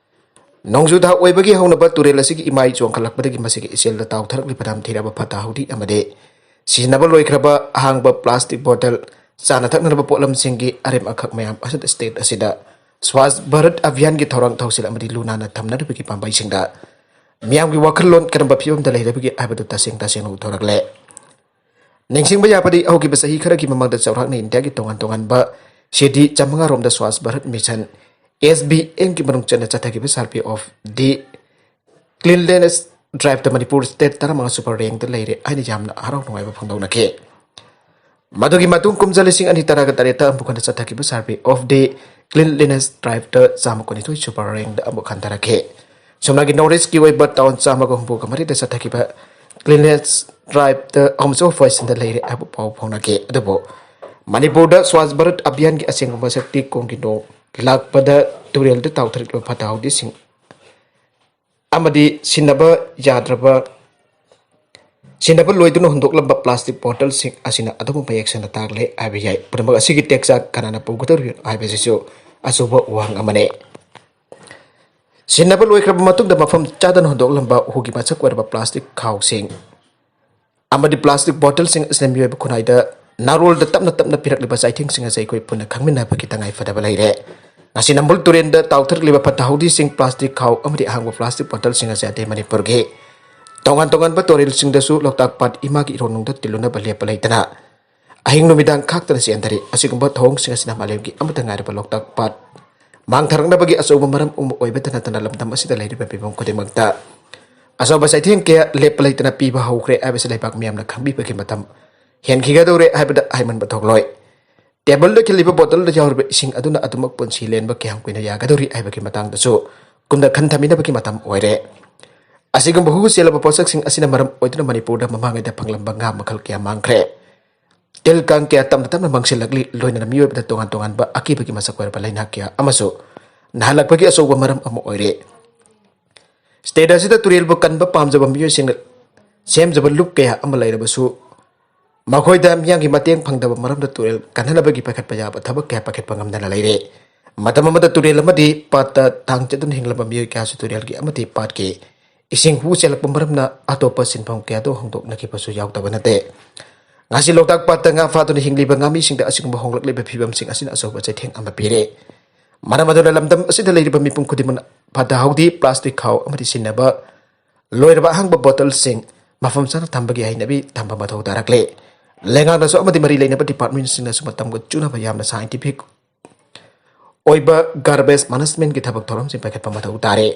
ꯅꯣꯡꯖꯨ ꯊꯥ ꯑꯣꯏꯕꯒꯤ ꯍꯧꯅꯕ ꯇꯨꯔꯦꯜ ꯑꯁꯤꯒꯤ ꯏꯃꯥꯏ ꯆꯣꯡꯈꯠꯂꯛꯄꯗꯒꯤ ꯃꯁꯤꯒꯤ ꯏꯆꯦꯜꯗ ꯇꯥꯎꯊꯔꯛꯂꯤꯕ ꯅꯝꯊꯤꯔꯕ ꯐꯠꯇ ꯍꯥꯎꯗꯤ ꯑꯃꯗꯤ ꯁꯤꯖꯤꯟꯅꯕ ꯂꯣꯏꯈ꯭ꯔꯕ ꯑꯍꯥꯡꯕ ꯄ꯭ꯂꯥꯁꯇꯤꯛ ꯕꯣꯇꯜ, ꯆꯥꯅ ꯊꯛꯅꯅꯕ ꯄꯣꯠꯂꯝꯁꯤꯡꯒꯤ ꯑꯔꯦꯝ ꯑꯈꯛ ꯃꯌꯥꯝ ꯑꯁꯤꯗ ꯁ꯭ꯇꯦꯠ ꯑꯁꯤꯗ ꯁ꯭ꯋꯥꯁ ꯚꯥꯔꯠ ꯑꯚꯤꯌꯥꯟꯒꯤ ꯊꯧꯔꯥꯡ ꯊꯧꯁꯤꯜ ꯑꯃꯗꯤ ꯂꯨ ꯅꯥꯟꯅ ꯊꯝꯅꯅꯕꯒꯤ ꯄꯥꯝꯕꯩꯁꯤꯡꯗ ꯃꯤꯌꯥꯝꯒꯤ ꯋꯥꯈꯜꯂꯣꯟ ꯀꯔꯝꯕ ꯐꯤꯕꯝꯗ ꯂꯩꯔꯕꯒꯦ ꯍꯥꯏꯕꯗꯨ ꯇꯁꯦꯡ ꯇꯁꯦꯡꯅ ꯎꯠꯊꯣꯔꯛꯂꯦ꯫ ꯅꯤꯡꯁꯤꯡꯕ ꯌꯥꯕꯗꯤ ꯍꯧꯈꯤꯕ ꯆꯍꯤ ꯈꯔꯒꯤ ꯃꯃꯥꯡꯗ ꯆꯥꯎꯔꯥꯛꯅ ꯏꯟꯗꯤꯌꯥꯒꯤ ꯇꯣꯉꯥꯟ ꯇꯣꯉꯥꯟꯕ ꯁꯤꯇꯤ ꯆꯥꯃꯉꯥ ꯔꯣꯝꯗ Swachh Bharat mission, S V ꯑꯦꯝꯒꯤ ꯃꯅꯨꯡ ꯆꯟꯅ ꯆꯠꯊꯈꯤꯕ ꯁꯔꯚꯦ ꯑꯣꯐ ꯗꯤ ꯀ꯭ꯂꯤꯟꯂꯤꯅꯦꯁ ꯗ꯭ꯔꯥꯏꯚꯇ ꯃꯅꯤꯄꯨꯔ ꯁ꯭ꯇꯦꯠ ꯇꯔꯥꯃꯉꯥ ꯁꯨꯄꯔ ꯔꯦꯡꯗ ꯂꯩꯔꯦ ꯍꯥꯏꯅ ꯌꯥꯝꯅ ꯍꯔꯥꯎ ꯅꯨꯡꯉꯥꯏꯕ ꯐꯣꯡꯗꯣꯛꯅꯈꯤ꯫ ꯃꯗꯨꯒꯤ ꯃꯇꯨꯡ ꯀꯨꯝꯖꯥ ꯂꯤꯁꯤꯡ ꯑꯅꯤ ꯇꯔꯥꯒ ꯇꯔꯦꯠꯇ ꯑꯃꯨꯛ ꯍꯟꯅ ꯆꯠꯊꯈꯤꯕ ꯁꯔꯚꯦ ꯑꯣꯐ ꯗꯤ ꯀ꯭ꯂꯤꯟꯂꯤꯅꯦꯁ ꯗ꯭ꯔꯥꯏꯚꯇ ꯆꯥꯝꯃ ꯀꯨꯟꯅꯤꯊꯣꯏ ꯁꯨꯄꯔ ꯔꯦꯡꯗ ꯑꯃꯨꯛ ꯍꯟꯊꯔꯛꯈꯤ꯫ ꯁꯣꯝꯅꯥꯒꯤ ꯅꯣꯔꯠ ꯏꯁꯀꯤ ꯑꯣꯏꯕ ꯇꯥꯎꯟ ꯆꯥꯝꯃꯒ ꯍꯨꯝꯐꯨꯒ ꯃꯔꯤꯗ ꯆꯠꯊꯈꯤꯕ ꯀ꯭ꯂꯤꯟꯂꯤꯅꯦꯁ ꯗ꯭ꯔꯥꯏꯚꯇ ꯑꯍꯨꯝꯁꯨꯕ ꯄꯣꯖꯤꯁꯟꯗ ꯂꯩꯔꯦ ꯍꯥꯏꯕ ꯄꯥꯎ ꯐꯥꯎꯅꯈꯤ꯫ ꯑꯗꯨꯕꯨ ꯃꯅꯤꯄꯨꯔꯗ ꯁ꯭ꯋꯥꯁ ꯚꯥꯔꯠ ꯑꯚꯤꯌꯥꯟꯒꯤ ꯑꯁꯦꯡꯕ ꯃꯁꯛꯇꯤ ꯀꯨꯝꯒꯤ ꯅꯣꯡ ꯂꯥꯛꯄꯗ ꯇꯨꯔꯦꯜꯗ ꯇꯥꯎꯊꯔꯛꯂꯤꯕ ꯐꯠꯇ ꯍꯥꯎꯗꯤꯁꯤꯡ ꯑꯃꯗꯤ ꯁꯤꯟꯅꯕ ꯌꯥꯗ꯭ꯔꯕ, ꯁꯤꯟꯅꯕ ꯂꯣꯏꯗꯨꯅ ꯍꯨꯟꯗꯣꯛꯂꯝꯕ ꯄ꯭ꯂꯥꯁꯇꯤꯛ ꯕꯣꯇꯜꯁꯤꯡ ꯑꯁꯤꯅ ꯑꯗꯨꯕꯨ ꯃꯌꯦꯛ ꯁꯦꯡꯅ ꯇꯥꯛꯂꯦ ꯍꯥꯏꯕ ꯌꯥꯏ꯫ ꯄꯨꯝꯅꯃꯛ ꯑꯁꯤꯒꯤ ꯇꯦꯛꯆꯥꯛ ꯀꯅꯥꯅ ꯄꯨꯒꯗꯧꯔꯤꯕꯅꯣ ꯍꯥꯏꯕꯁꯤꯁꯨ ꯑꯆꯧꯕ ꯋꯥꯍꯪ ꯑꯃꯅꯤ꯫ ꯁꯤꯟꯅꯕ ꯂꯣꯏꯈ꯭ꯔꯕ ꯃꯇꯨꯡꯗ ꯃꯐꯝ ꯆꯥꯗꯅ ꯍꯨꯟꯗꯣꯛꯂꯝꯕ ꯎꯒꯤ ꯃꯁꯛ ꯑꯣꯏꯔꯕ ꯄ꯭ꯂꯥꯁꯇꯤꯛ ꯈꯥꯎꯁꯤꯡ ꯑꯃꯗꯤ ꯄ꯭ꯂꯥꯁꯇꯤꯛ ꯕꯣꯇꯜꯁꯤꯡ ꯑꯁꯤꯅ ꯃꯤꯑꯣꯏꯕ ꯈꯨꯟꯅꯥꯏꯗ ꯅꯥꯔꯣꯜꯗ ꯇꯞꯅ ꯇꯞꯅ ꯄꯤꯔꯛꯂꯤꯕ ꯆꯩꯊꯦꯡꯁꯤꯡ ꯑꯁꯤ ꯑꯩꯈꯣꯏ ꯄꯨꯟꯅ ꯈꯪꯃꯤꯟꯅꯕꯒꯤ ꯇꯉꯥꯏ ꯐꯗꯕ ꯂꯩꯔꯦ꯫ ꯉꯁꯤ ꯅꯝꯕꯨꯜ ꯇꯨꯔꯦꯜꯗ ꯇꯥꯎꯊꯔꯛꯂꯤꯕ ꯐꯠꯇ ꯍꯥꯎꯗꯤꯁꯤꯡ, ꯄ꯭ꯂꯥꯁꯇꯤꯛ ꯈꯥꯎ ꯑꯃꯗꯤ ꯑꯍꯥꯡꯕ ꯄ꯭ꯂꯥꯁꯇꯤꯛ ꯕꯣꯇꯜꯁꯤꯡ ꯑꯁꯤ ꯑꯇꯩ ꯃꯅꯤꯄꯨꯔꯒꯤ ꯇꯣꯉꯥꯟ ꯇꯣꯉꯥꯟꯕ ꯇꯨꯔꯦꯜꯁꯤꯡꯗꯁꯨ ꯂꯣꯛꯇꯥꯛ ꯄꯥꯠ ꯏꯃꯥꯒꯤ ꯏꯔꯣꯟꯅꯨꯡꯗ ꯇꯤꯜꯂꯨꯅꯕ ꯂꯦꯞꯄ ꯂꯩꯇꯅ ꯑꯍꯤꯡ ꯅꯨꯃꯤꯗꯥꯡ ꯈꯥꯛꯇꯅ ꯆꯦꯟꯊꯔꯤ꯫ ꯑꯁꯤꯒꯨꯝꯕ ꯊꯧꯑꯣꯡꯁꯤꯡ ꯑꯁꯤꯅ ꯃꯥꯂꯦꯝꯒꯤ ꯑꯃꯠꯇ ꯉꯥꯏꯔꯕ ꯂꯣꯛꯇꯥꯛ ꯄꯥꯠ ꯃꯥꯡꯊꯔꯛꯅꯕꯒꯤ ꯑꯆꯧꯕ ꯃꯔꯝ ꯑꯃ ꯑꯣꯏꯕꯇ ꯅꯠꯇꯅ ꯂꯝꯗꯝ ꯑꯁꯤꯗ ꯂꯩꯔꯤꯕ ꯃꯤꯄꯨꯝ ꯈꯨꯗꯤꯡꯃꯛꯇ ꯑꯆꯧꯕ ꯆꯩꯊꯦꯡ ꯀꯌꯥ ꯂꯦꯞꯄ ꯂꯩꯇꯅ ꯄꯤꯕ ꯍꯧꯈ꯭ꯔꯦ ꯍꯥꯏꯕꯁꯤ ꯂꯩꯕꯥꯛ ꯃꯤꯌꯥꯝꯅ ꯈꯪꯕꯤꯕꯒꯤ ꯃꯇꯝ ꯍꯦꯟꯈꯤꯒꯗꯧꯔꯦ ꯍꯥꯏꯕꯗ ꯍꯥꯏꯃꯟꯕ ꯊꯣꯛꯂꯣꯏ꯫ ꯇꯦꯕꯜꯗ ꯈꯤꯜꯂꯤꯕ ꯕꯣꯇꯜꯗ ꯌꯥꯎꯔꯤꯕ ꯏꯁꯤꯡ ꯑꯗꯨꯅ ꯑꯗꯨꯃꯛ ꯄꯨꯟꯁꯤ ꯂꯦꯟꯕ ꯀꯌꯥꯝ ꯀꯨꯏꯅ ꯌꯥꯒꯗꯧꯔꯤ ꯍꯥꯏꯕꯒꯤ ꯃꯇꯥꯡꯗꯁꯨ ꯀꯨꯝꯅ ꯈꯟꯊꯃꯤꯟꯅꯕꯒꯤ ꯃꯇꯝ ꯑꯣꯏꯔꯦ꯫ ꯑꯁꯤꯒꯨꯝꯕ ꯍꯨ ꯆꯦꯜꯂꯕ ꯄꯣꯠꯁꯛꯁꯤꯡ ꯑꯁꯤꯅ ꯃꯔꯝ ꯑꯣꯏꯗꯨꯅ ꯃꯅꯤꯄꯨꯔꯗ ꯃꯃꯥꯡꯉꯩꯗ ꯐꯪꯂꯝꯕ ꯉꯥ ꯃꯈꯜ ꯀꯌꯥ ꯃꯥꯡꯈ꯭ꯔꯦ꯫ ꯇꯤꯜ ꯀꯥꯡ ꯀꯌꯥ ꯇꯞꯅ ꯇꯞꯅ ꯃꯥꯡꯁꯤꯜꯂꯛꯂꯤ, ꯂꯣꯏꯅꯅ ꯃꯤꯑꯣꯏꯕꯗ ꯇꯣꯉꯥꯟ ꯇꯣꯉꯥꯟꯕ ꯑꯀꯤꯕꯒꯤ ꯃꯁꯛ ꯑꯣꯏꯔꯕ ꯂꯥꯏꯅꯥ ꯀꯌꯥ ꯑꯃꯁꯨ ꯅꯥꯍꯜꯂꯛꯄꯒꯤ ꯑꯆꯧꯕ ꯃꯔꯝ ꯑꯃ ꯑꯣꯏꯔꯦ꯫ ꯁ꯭ꯇꯦꯠ ꯑꯁꯤꯗ ꯇꯨꯔꯦꯜꯕꯨ ꯀꯟꯕ ꯄꯥꯝꯖꯕ ꯃꯤꯑꯣꯏꯁꯤꯡꯅ ꯁꯦꯝꯖꯕ ꯂꯨꯞ ꯀꯌꯥ ꯑꯃ ꯂꯩꯔꯕꯁꯨ, ꯃꯈꯣꯏꯗ ꯃꯤꯌꯥꯝꯒꯤ ꯃꯇꯦꯡ ꯐꯪꯗꯕ ꯃꯔꯝꯗ ꯇꯨꯔꯦꯜ ꯀꯟꯅꯅꯕꯒꯤ ꯄꯥꯏꯈꯠꯄ ꯌꯥꯕ ꯊꯕꯛ ꯀꯌꯥ ꯄꯥꯏꯈꯠꯄ ꯉꯝꯗꯅ ꯂꯩꯔꯦ꯫ ꯃꯇꯝ ꯑꯃꯗ ꯇꯨꯔꯦꯜ ꯑꯃꯗꯤ ꯄꯥꯠꯇ ꯊꯥꯡ ꯆꯠꯇꯨꯅ ꯍꯤꯡꯂꯝꯕ ꯃꯤꯑꯣꯏ ꯀꯌꯥꯁꯨ ꯇꯨꯔꯦꯜꯒꯤ ꯑꯃꯗꯤ ꯄꯥꯠꯀꯤ ꯏꯁꯤꯡ ꯍꯨ ꯆꯦꯜꯂꯛꯄ ꯃꯔꯝꯅ ꯑꯇꯣꯞꯄ ꯁꯤꯟꯐꯝ ꯀꯌꯥꯗꯨ ꯍꯣꯡꯗꯣꯛꯅꯈꯤꯕꯁꯨ ꯌꯥꯎꯗꯕ ꯅꯠꯇꯦ꯫ ꯉꯁꯤ ꯂꯣꯛꯇꯥꯛ ꯄꯥꯠꯇ ꯉꯥ ꯐꯥꯗꯨꯅ ꯍꯤꯡꯂꯤꯕ ꯉꯥꯃꯤꯁꯤꯡꯗ ꯑꯁꯤꯒꯨꯝꯕ ꯍꯣꯡꯂꯛꯂꯤꯕ ꯐꯤꯕꯝꯁꯤꯡ ꯑꯁꯤꯅ ꯑꯆꯧꯕ ꯆꯩꯊꯦꯡ ꯑꯃ ꯄꯤꯔꯦ꯫ ꯃꯔꯝ ꯑꯗꯨꯅ ꯂꯝꯗꯝ ꯑꯁꯤꯗ ꯂꯩꯔꯤꯕ ꯃꯤꯄꯨꯝ ꯈꯨꯗꯤꯡꯃꯛꯅ ꯐꯠꯇ ꯍꯥꯎꯗꯤ, ꯄ꯭ꯂꯥꯁꯇꯤꯛ ꯈꯥꯎ ꯑꯃꯗꯤ ꯁꯤꯖꯤꯟꯅꯕ ꯂꯣꯏꯔꯕ ꯑꯍꯥꯡꯕ ꯕꯣꯇꯜꯁꯤꯡ ꯃꯐꯝ ꯆꯥꯅ ꯊꯝꯕꯒꯤ ꯍꯩꯅꯕꯤ ꯊꯝꯕ ꯃꯊꯧ ꯇꯥꯔꯛꯂꯦ꯫ ꯂꯩꯉꯥꯛꯅꯁꯨ ꯑꯃꯗꯤ ꯃꯔꯤ ꯂꯩꯅꯕ ꯗꯤꯄꯥꯔꯠꯃꯦꯟꯁꯤꯡꯅꯁꯨ ꯃꯇꯝꯒ ꯆꯨꯅꯕ ꯌꯥꯝꯅ ꯁꯥꯏꯟꯇꯤꯐꯤꯛ ꯑꯣꯏꯕ ꯒꯥꯔꯕꯦꯖ ꯃꯦꯅꯦꯖꯃꯦꯟꯒꯤ ꯊꯕꯛ ꯊꯧꯔꯝꯁꯤꯡ ꯄꯥꯏꯈꯠꯄ ꯃꯊꯧ ꯇꯥꯔꯦ꯫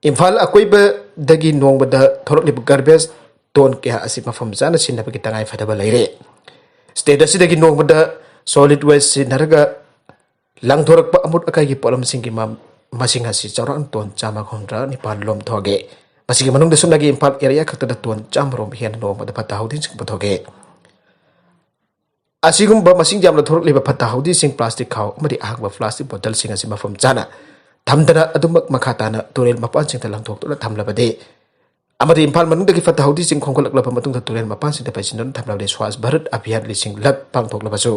ꯏꯝꯐꯥꯜ ꯑꯀꯣꯏꯕꯗꯒꯤ ꯅꯣꯡꯃꯗ ꯊꯣꯔꯛꯂꯤꯕ ꯒꯥꯔꯕꯦꯖ ꯇꯣꯟ ꯀꯌꯥ ꯑꯁꯤ ꯃꯐꯝ ꯆꯥꯅ ꯁꯤꯟꯅꯕꯒꯤ ꯇꯉꯥꯏ ꯐꯗꯕ ꯂꯩꯔꯦ꯫ ꯁ꯭ꯇꯦꯠ ꯑꯁꯤꯗꯒꯤ ꯅꯣꯡꯃꯗ ꯁꯣꯂꯤꯗ ꯋꯦꯁ ꯁꯤꯖꯤꯟꯅꯔꯒ ꯂꯪꯊꯣꯔꯛꯄ ꯑꯃꯣꯠ ꯑꯀꯥꯏꯒꯤ ꯄꯣꯠꯂꯝꯁꯤꯡꯒꯤ ꯃ-, ꯃꯁꯤꯡ ꯑꯁꯤ ꯆꯥꯎꯔꯥꯛꯅ ꯇꯣꯟ ꯆꯥꯝꯃ ꯍꯨꯝꯗ꯭ꯔꯥ ꯅꯤꯄꯥꯟ ꯂꯣꯝ ꯊꯣꯛꯑꯦ꯫ ꯃꯁꯤꯒꯤ ꯃꯅꯨꯡꯗ ꯁꯨꯞꯅꯒꯤ ꯏꯝꯐꯥꯜ ꯑꯦꯔꯤꯌꯥ ꯈꯛꯇꯗ ꯇꯣꯟ ꯆꯥꯝꯃ ꯔꯣꯝ ꯍꯦꯟꯅ ꯅꯣꯡꯃꯗ ꯐꯠꯇ ꯍꯥꯎꯗꯤꯁꯤꯡ ꯄꯨꯊꯣꯛꯑꯦ꯫ ꯑꯁꯤꯒꯨꯝꯕ ꯃꯁꯤꯡ ꯌꯥꯝꯅ ꯊꯣꯔꯛꯂꯤꯕ ꯐꯠꯇ ꯍꯥꯎꯗꯤꯁꯤꯡ, ꯄ꯭ꯂꯥꯁꯇꯤꯛ ꯈꯥꯎ ꯑꯃꯗꯤ ꯑꯍꯥꯡꯕ ꯄ꯭ꯂꯥꯁꯇꯤꯛ ꯕꯣꯇꯜꯁꯤꯡ ꯑꯁꯤ ꯃꯐꯝ ꯆꯥꯅ ꯊꯝꯗꯅ ꯑꯗꯨꯃꯛ ꯃꯈꯥ ꯇꯥꯅ ꯇꯨꯔꯦꯜ ꯃꯄꯥꯟꯁꯤꯡꯗ ꯂꯪꯊꯣꯛꯇꯨꯅ ꯊꯝꯂꯕꯗꯤ ꯑꯃꯗꯤ ꯏꯝꯐꯥꯜ ꯃꯅꯨꯡꯗꯒꯤ ꯐꯠꯇ ꯍꯥꯎꯗꯤꯁꯤꯡ ꯈꯣꯝꯒꯠꯂꯛꯂꯕ ꯃꯇꯨꯡꯗ ꯇꯨꯔꯦꯜ ꯃꯄꯥꯟꯁꯤꯡꯗ ꯄꯩꯁꯤꯟꯗꯨꯅ ꯊꯝꯂꯕꯗꯤ ꯁ꯭ꯋꯥꯁ ꯚꯥꯔꯠ ꯑꯚꯤꯌꯥꯟ ꯂꯤꯁꯤꯡ ꯂꯛ ꯄꯥꯡꯊꯣꯛꯂꯕꯁꯨ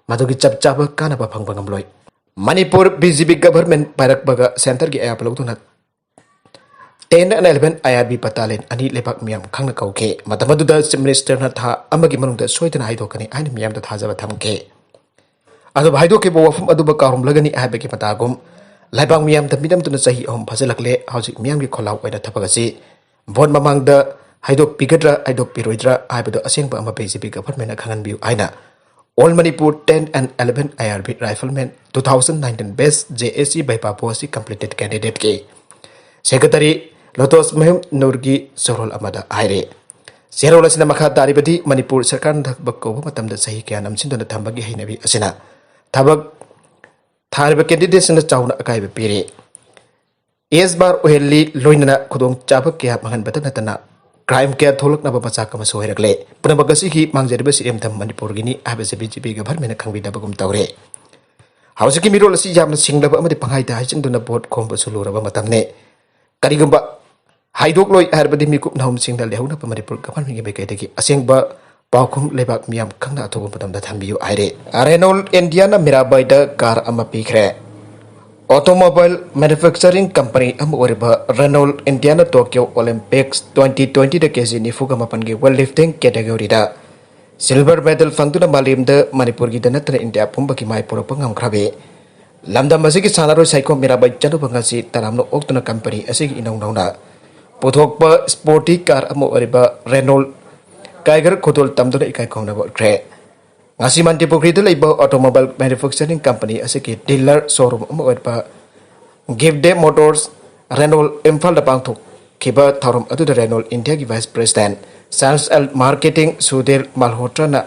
ꯃꯗꯨꯒꯤ ꯆꯞ ꯆꯥꯕ ꯀꯥꯟꯅꯕ ꯐꯪꯕ ꯉꯝꯂꯣꯏ꯫ ꯃꯅꯤꯄꯨꯔ ꯕꯤ ꯖꯦ ꯄꯤ ꯒꯚꯔꯟꯃꯦꯟꯠ ꯄꯥꯏꯔꯛꯄꯒ ꯁꯦꯟꯇꯔꯒꯤ ꯑꯌꯥꯕ ꯂꯧꯗꯨꯅ ten and eleven I R B battalion ꯑꯅꯤ ꯂꯩꯕꯥꯛ ꯃꯤꯌꯥꯝ ꯈꯪꯅ ꯀꯧꯈꯤ꯫ ꯃꯇꯝ ꯑꯗꯨꯗ ꯆꯤꯐ ꯃꯤꯅꯤꯁꯇꯔꯅ ꯊꯥ ꯑꯃꯒꯤ ꯃꯅꯨꯡꯗ ꯁꯣꯏꯗꯅ ꯍꯥꯏꯗꯣꯛꯀꯅꯤ ꯍꯥꯏꯅ ꯃꯤꯌꯥꯝꯗ ꯊꯥꯖꯕ ꯊꯝꯈꯤ꯫ ꯑꯗꯨꯕꯨ ꯍꯥꯏꯗꯣꯛꯈꯤꯕ ꯋꯥꯐꯝ ꯑꯗꯨꯕꯨ ꯀꯥꯎꯔꯝꯂꯒꯅꯤ ꯍꯥꯏꯕꯒꯤ ꯃꯇꯥꯒꯨꯝ ꯂꯩꯕꯥꯛ ꯃꯤꯌꯥꯝꯗ ꯃꯤꯅꯝꯗꯨꯅ ꯆꯍꯤ ꯑꯍꯨꯝ ꯐꯥꯖꯤꯜꯂꯛꯂꯦ꯫ ꯍꯧꯖꯤꯛ ꯃꯤꯌꯥꯝꯒꯤ ꯈꯣꯜꯂꯥꯎ ꯑꯣꯏꯅ ꯊꯕꯛ ꯑꯁꯤ ꯚꯣꯠ ꯃꯃꯥꯡꯗ ꯍꯥꯏꯗꯣꯛꯄꯤꯒꯗ꯭ꯔꯥ ꯍꯥꯏꯗꯣꯛꯄꯤꯔꯣꯏꯗ꯭ꯔꯥ ꯍꯥꯏꯕꯗꯨ ꯑꯁꯦꯡꯕ ꯑꯃ ꯕꯤ ꯖꯦ ꯄꯤ ꯒꯚꯔꯟꯃꯦꯟꯅ ꯈꯪꯍꯟꯕꯤꯌꯨ ꯍꯥꯏꯅ All Manipur ten and eleven I R B Riflemen two thousand nineteen batch J A C Baipapo ꯑꯁꯤ completed candidateꯀꯤ secretary Lotus Mahim Noorꯒꯤ ꯆꯦꯔꯣꯜ ꯑꯃꯗ ꯍꯥꯏꯔꯤ꯫ ꯆꯦꯔꯣꯜ ꯑꯁꯤꯅ ꯃꯈꯥ ꯇꯥꯔꯤꯕꯗꯤ ꯃꯅꯤꯄꯨꯔ ꯁꯔꯀꯥꯔꯅ ꯊꯕꯛ ꯀꯧꯕ ꯃꯇꯝꯗ ꯆꯍꯤ ꯀꯌꯥ ꯅꯝꯁꯤꯟꯗꯨꯅ ꯊꯝꯕꯒꯤ ꯍꯩꯅꯕꯤ ꯑꯁꯤꯅ ꯊꯕꯛ ꯊꯥꯔꯤꯕ candidateꯁꯤꯡꯗ ꯆꯥꯎꯅ ꯑꯀꯥꯏꯕ ꯄꯤꯔꯤ꯫ Age bar ꯑꯣꯏꯍꯜꯂꯤ, ꯂꯣꯏꯅꯅ ꯈꯨꯗꯣꯡꯆꯥꯕ ꯀꯌꯥ ꯃꯥꯡꯍꯟꯕꯇ ꯅꯠꯇꯅ crime ꯀꯌꯥ ꯊꯣꯛꯂꯛꯅꯕ ꯃꯆꯥꯛ ꯑꯃꯁꯨ ꯑꯣꯏꯔꯛꯂꯦ꯫ ꯄꯨꯝꯅꯃꯛ ꯑꯁꯤꯒꯤ ꯃꯥꯡꯖꯔꯤꯕ ꯁꯤꯔꯦꯝꯊꯝ ꯃꯅꯤꯄꯨꯔꯒꯤꯅꯤ ꯍꯥꯏꯕꯁꯤ ꯕꯤ ꯖꯦ ꯄꯤ ꯒꯚꯔꯟꯃꯦꯟꯅ ꯈꯪꯕꯤꯗꯕꯒꯨꯝ ꯇꯧꯔꯦ꯫ ꯍꯧꯖꯤꯛꯀꯤ ꯃꯤꯔꯣꯜ ꯑꯁꯤ ꯌꯥꯝꯅ ꯁꯤꯡꯂꯕ ꯑꯃꯗꯤ ꯄꯪꯍꯥꯏꯗ ꯍꯥꯏꯖꯤꯟꯗꯨꯅ ꯚꯣꯠ ꯈꯣꯝꯕꯁꯨ ꯂꯨꯔꯕ ꯃꯇꯝꯅꯤ꯫ ꯀꯔꯤꯒꯨꯝꯕ ꯍꯥꯏꯗꯣꯛꯂꯣꯏ ꯍꯥꯏꯔꯕꯗꯤ ꯃꯤꯀꯨꯞ ꯅꯍꯨꯝꯁꯤꯡꯗ ꯂꯩꯍꯧꯅꯕ ꯃꯅꯤꯄꯨꯔ ꯒꯚꯔꯟꯃꯦꯟꯒꯤ ꯃꯥꯏꯀꯩꯗꯒꯤ ꯑꯁꯦꯡꯕ ꯄꯥꯎꯈꯨꯝ ꯂꯩꯕꯥꯛ ꯃꯤꯌꯥꯝ ꯈꯪꯅ ꯑꯊꯨꯕ ꯃꯇꯝꯗ ꯊꯝꯕꯤꯌꯨ ꯍꯥꯏꯔꯦ꯫ ꯔꯦꯅꯣꯜ ꯏꯟꯗꯤꯌꯥꯅ ꯃꯤꯔꯥꯕꯥꯏꯗ ꯀꯥꯔ ꯑꯃ ꯄꯤꯈ꯭ꯔꯦ꯫ Automobile manufacturing company ꯑꯃ ꯑꯣꯏꯔꯤꯕ ꯔꯦꯅꯣꯜ ꯏꯟꯗꯤꯌꯥꯅ Tokyo Olympics twenty twentyꯗ K G ꯅꯤꯐꯨꯒ ꯃꯥꯄꯟꯒꯤ weight lifting categoryꯗ silver medal ꯐꯪꯗꯨꯅ ꯃꯥꯂꯦꯝꯗ ꯃꯅꯤꯄꯨꯔꯒꯤꯗ ꯅꯠꯇꯅ ꯏꯟꯗꯤꯌꯥ ꯄꯨꯝꯕꯒꯤ ꯃꯥꯏ ꯄꯨꯔꯛꯄ ꯉꯝꯈ꯭ꯔꯕꯤ꯫ ꯂꯝꯗꯝ ꯑꯁꯤꯒꯤ ꯁꯥꯟꯅꯔꯣꯏ ꯁꯥꯏꯈꯣꯝ ꯃꯤꯔꯥꯕꯥꯏ ꯆꯅꯨꯕ ꯉꯁꯤ ꯇꯔꯥꯝꯅ ꯑꯣꯛꯇꯨꯅ company ꯑꯁꯤꯒꯤ ꯏꯅꯧ ꯅꯧꯅ ꯄꯨꯊꯣꯛꯄ sporty car ꯑꯃ ꯑꯣꯏꯔꯤꯕ ꯔꯦꯅꯣꯜ ꯀꯥꯏꯒꯔ ꯈꯨꯗꯣꯜ ꯇꯝꯗꯨꯅ ꯏꯀꯥꯏ ꯈꯨꯝꯅꯕ ꯎꯠꯈ꯭ꯔꯦ꯫ ꯉꯁꯤ ꯃꯟꯇ꯭ꯔꯤ ꯄꯨꯈ꯭ꯔꯤꯗ ꯂꯩꯕ automobile manufacturing company ꯑꯁꯤꯒꯤ dealer showroom ꯑꯃ ꯑꯣꯏꯔꯤꯕ ꯒꯤꯞꯗꯦ ꯃꯣꯇꯣꯔꯁ ꯔꯦꯅꯣꯜ ꯏꯝꯐꯥꯜꯗ ꯄꯥꯡꯊꯣꯛꯈꯤꯕ ꯊꯧꯔꯝ ꯑꯗꯨꯗ ꯔꯦꯅꯣꯜ ꯏꯟꯗꯤꯌꯥꯒꯤ vice president sales and marketing Sudhir ꯃꯜꯍꯣꯇ꯭ꯔꯅ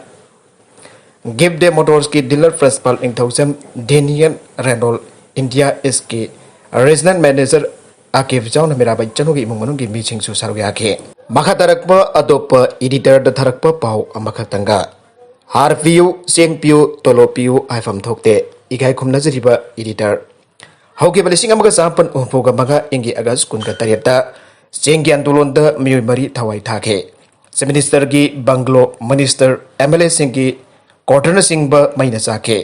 ꯒꯤꯞꯗꯦ ꯃꯣꯇꯣꯔꯁꯀꯤ dealer principal Ningthoujam Daniel Renault India ꯏꯁꯀꯤ regional manager ꯑꯀꯤꯞ ꯆꯥꯎꯅ ꯃꯤꯔꯥꯕꯥꯏ ꯆꯅꯨꯒꯤ ꯏꯃꯨꯡ ꯃꯅꯨꯡꯒꯤ ꯃꯤꯁꯤꯡꯁꯨ ꯁꯔꯨꯛ ꯌꯥꯈꯤ꯫ ꯃꯈꯥ ꯇꯥꯔꯛꯄ ꯑꯇꯣꯞꯄ editorꯗ ꯊꯥꯔꯛꯄ ꯄꯥꯎ ꯑꯃꯈꯛꯇꯪꯒ, ꯍꯥꯔ ꯄꯤꯌꯨ, ꯆꯦꯡ ꯄꯤꯌꯨ, ꯇꯣꯂꯣꯞ ꯄꯤꯌꯨ ꯍꯥꯏꯐꯝ ꯊꯣꯛꯇꯦ꯫ ꯏꯀꯥꯏ ꯈꯨꯝꯅꯖꯔꯤꯕ editor꯫ ꯍꯧꯈꯤꯕ ꯂꯤꯁꯤꯡ ꯑꯃꯒ ꯆꯃꯥꯄꯟ ꯍꯨꯝꯐꯨꯒ ꯃꯉꯥ ꯏꯪꯒꯤ ꯑꯥꯒꯁ ꯀꯨꯟꯒ ꯇꯔꯦꯠꯇ ꯆꯦꯡꯒꯤ ꯑꯟꯗꯣꯂꯟꯗ ꯃꯤꯑꯣꯏ ꯃꯔꯤ ꯊꯋꯥꯏ ꯊꯥꯈꯤ꯫ Chief ministerꯒꯤ bungalow, minister, M L Aꯁꯤꯡꯒꯤ quarterꯅꯆꯤꯡꯕ ꯃꯩꯅ ꯆꯥꯛꯈꯤ꯫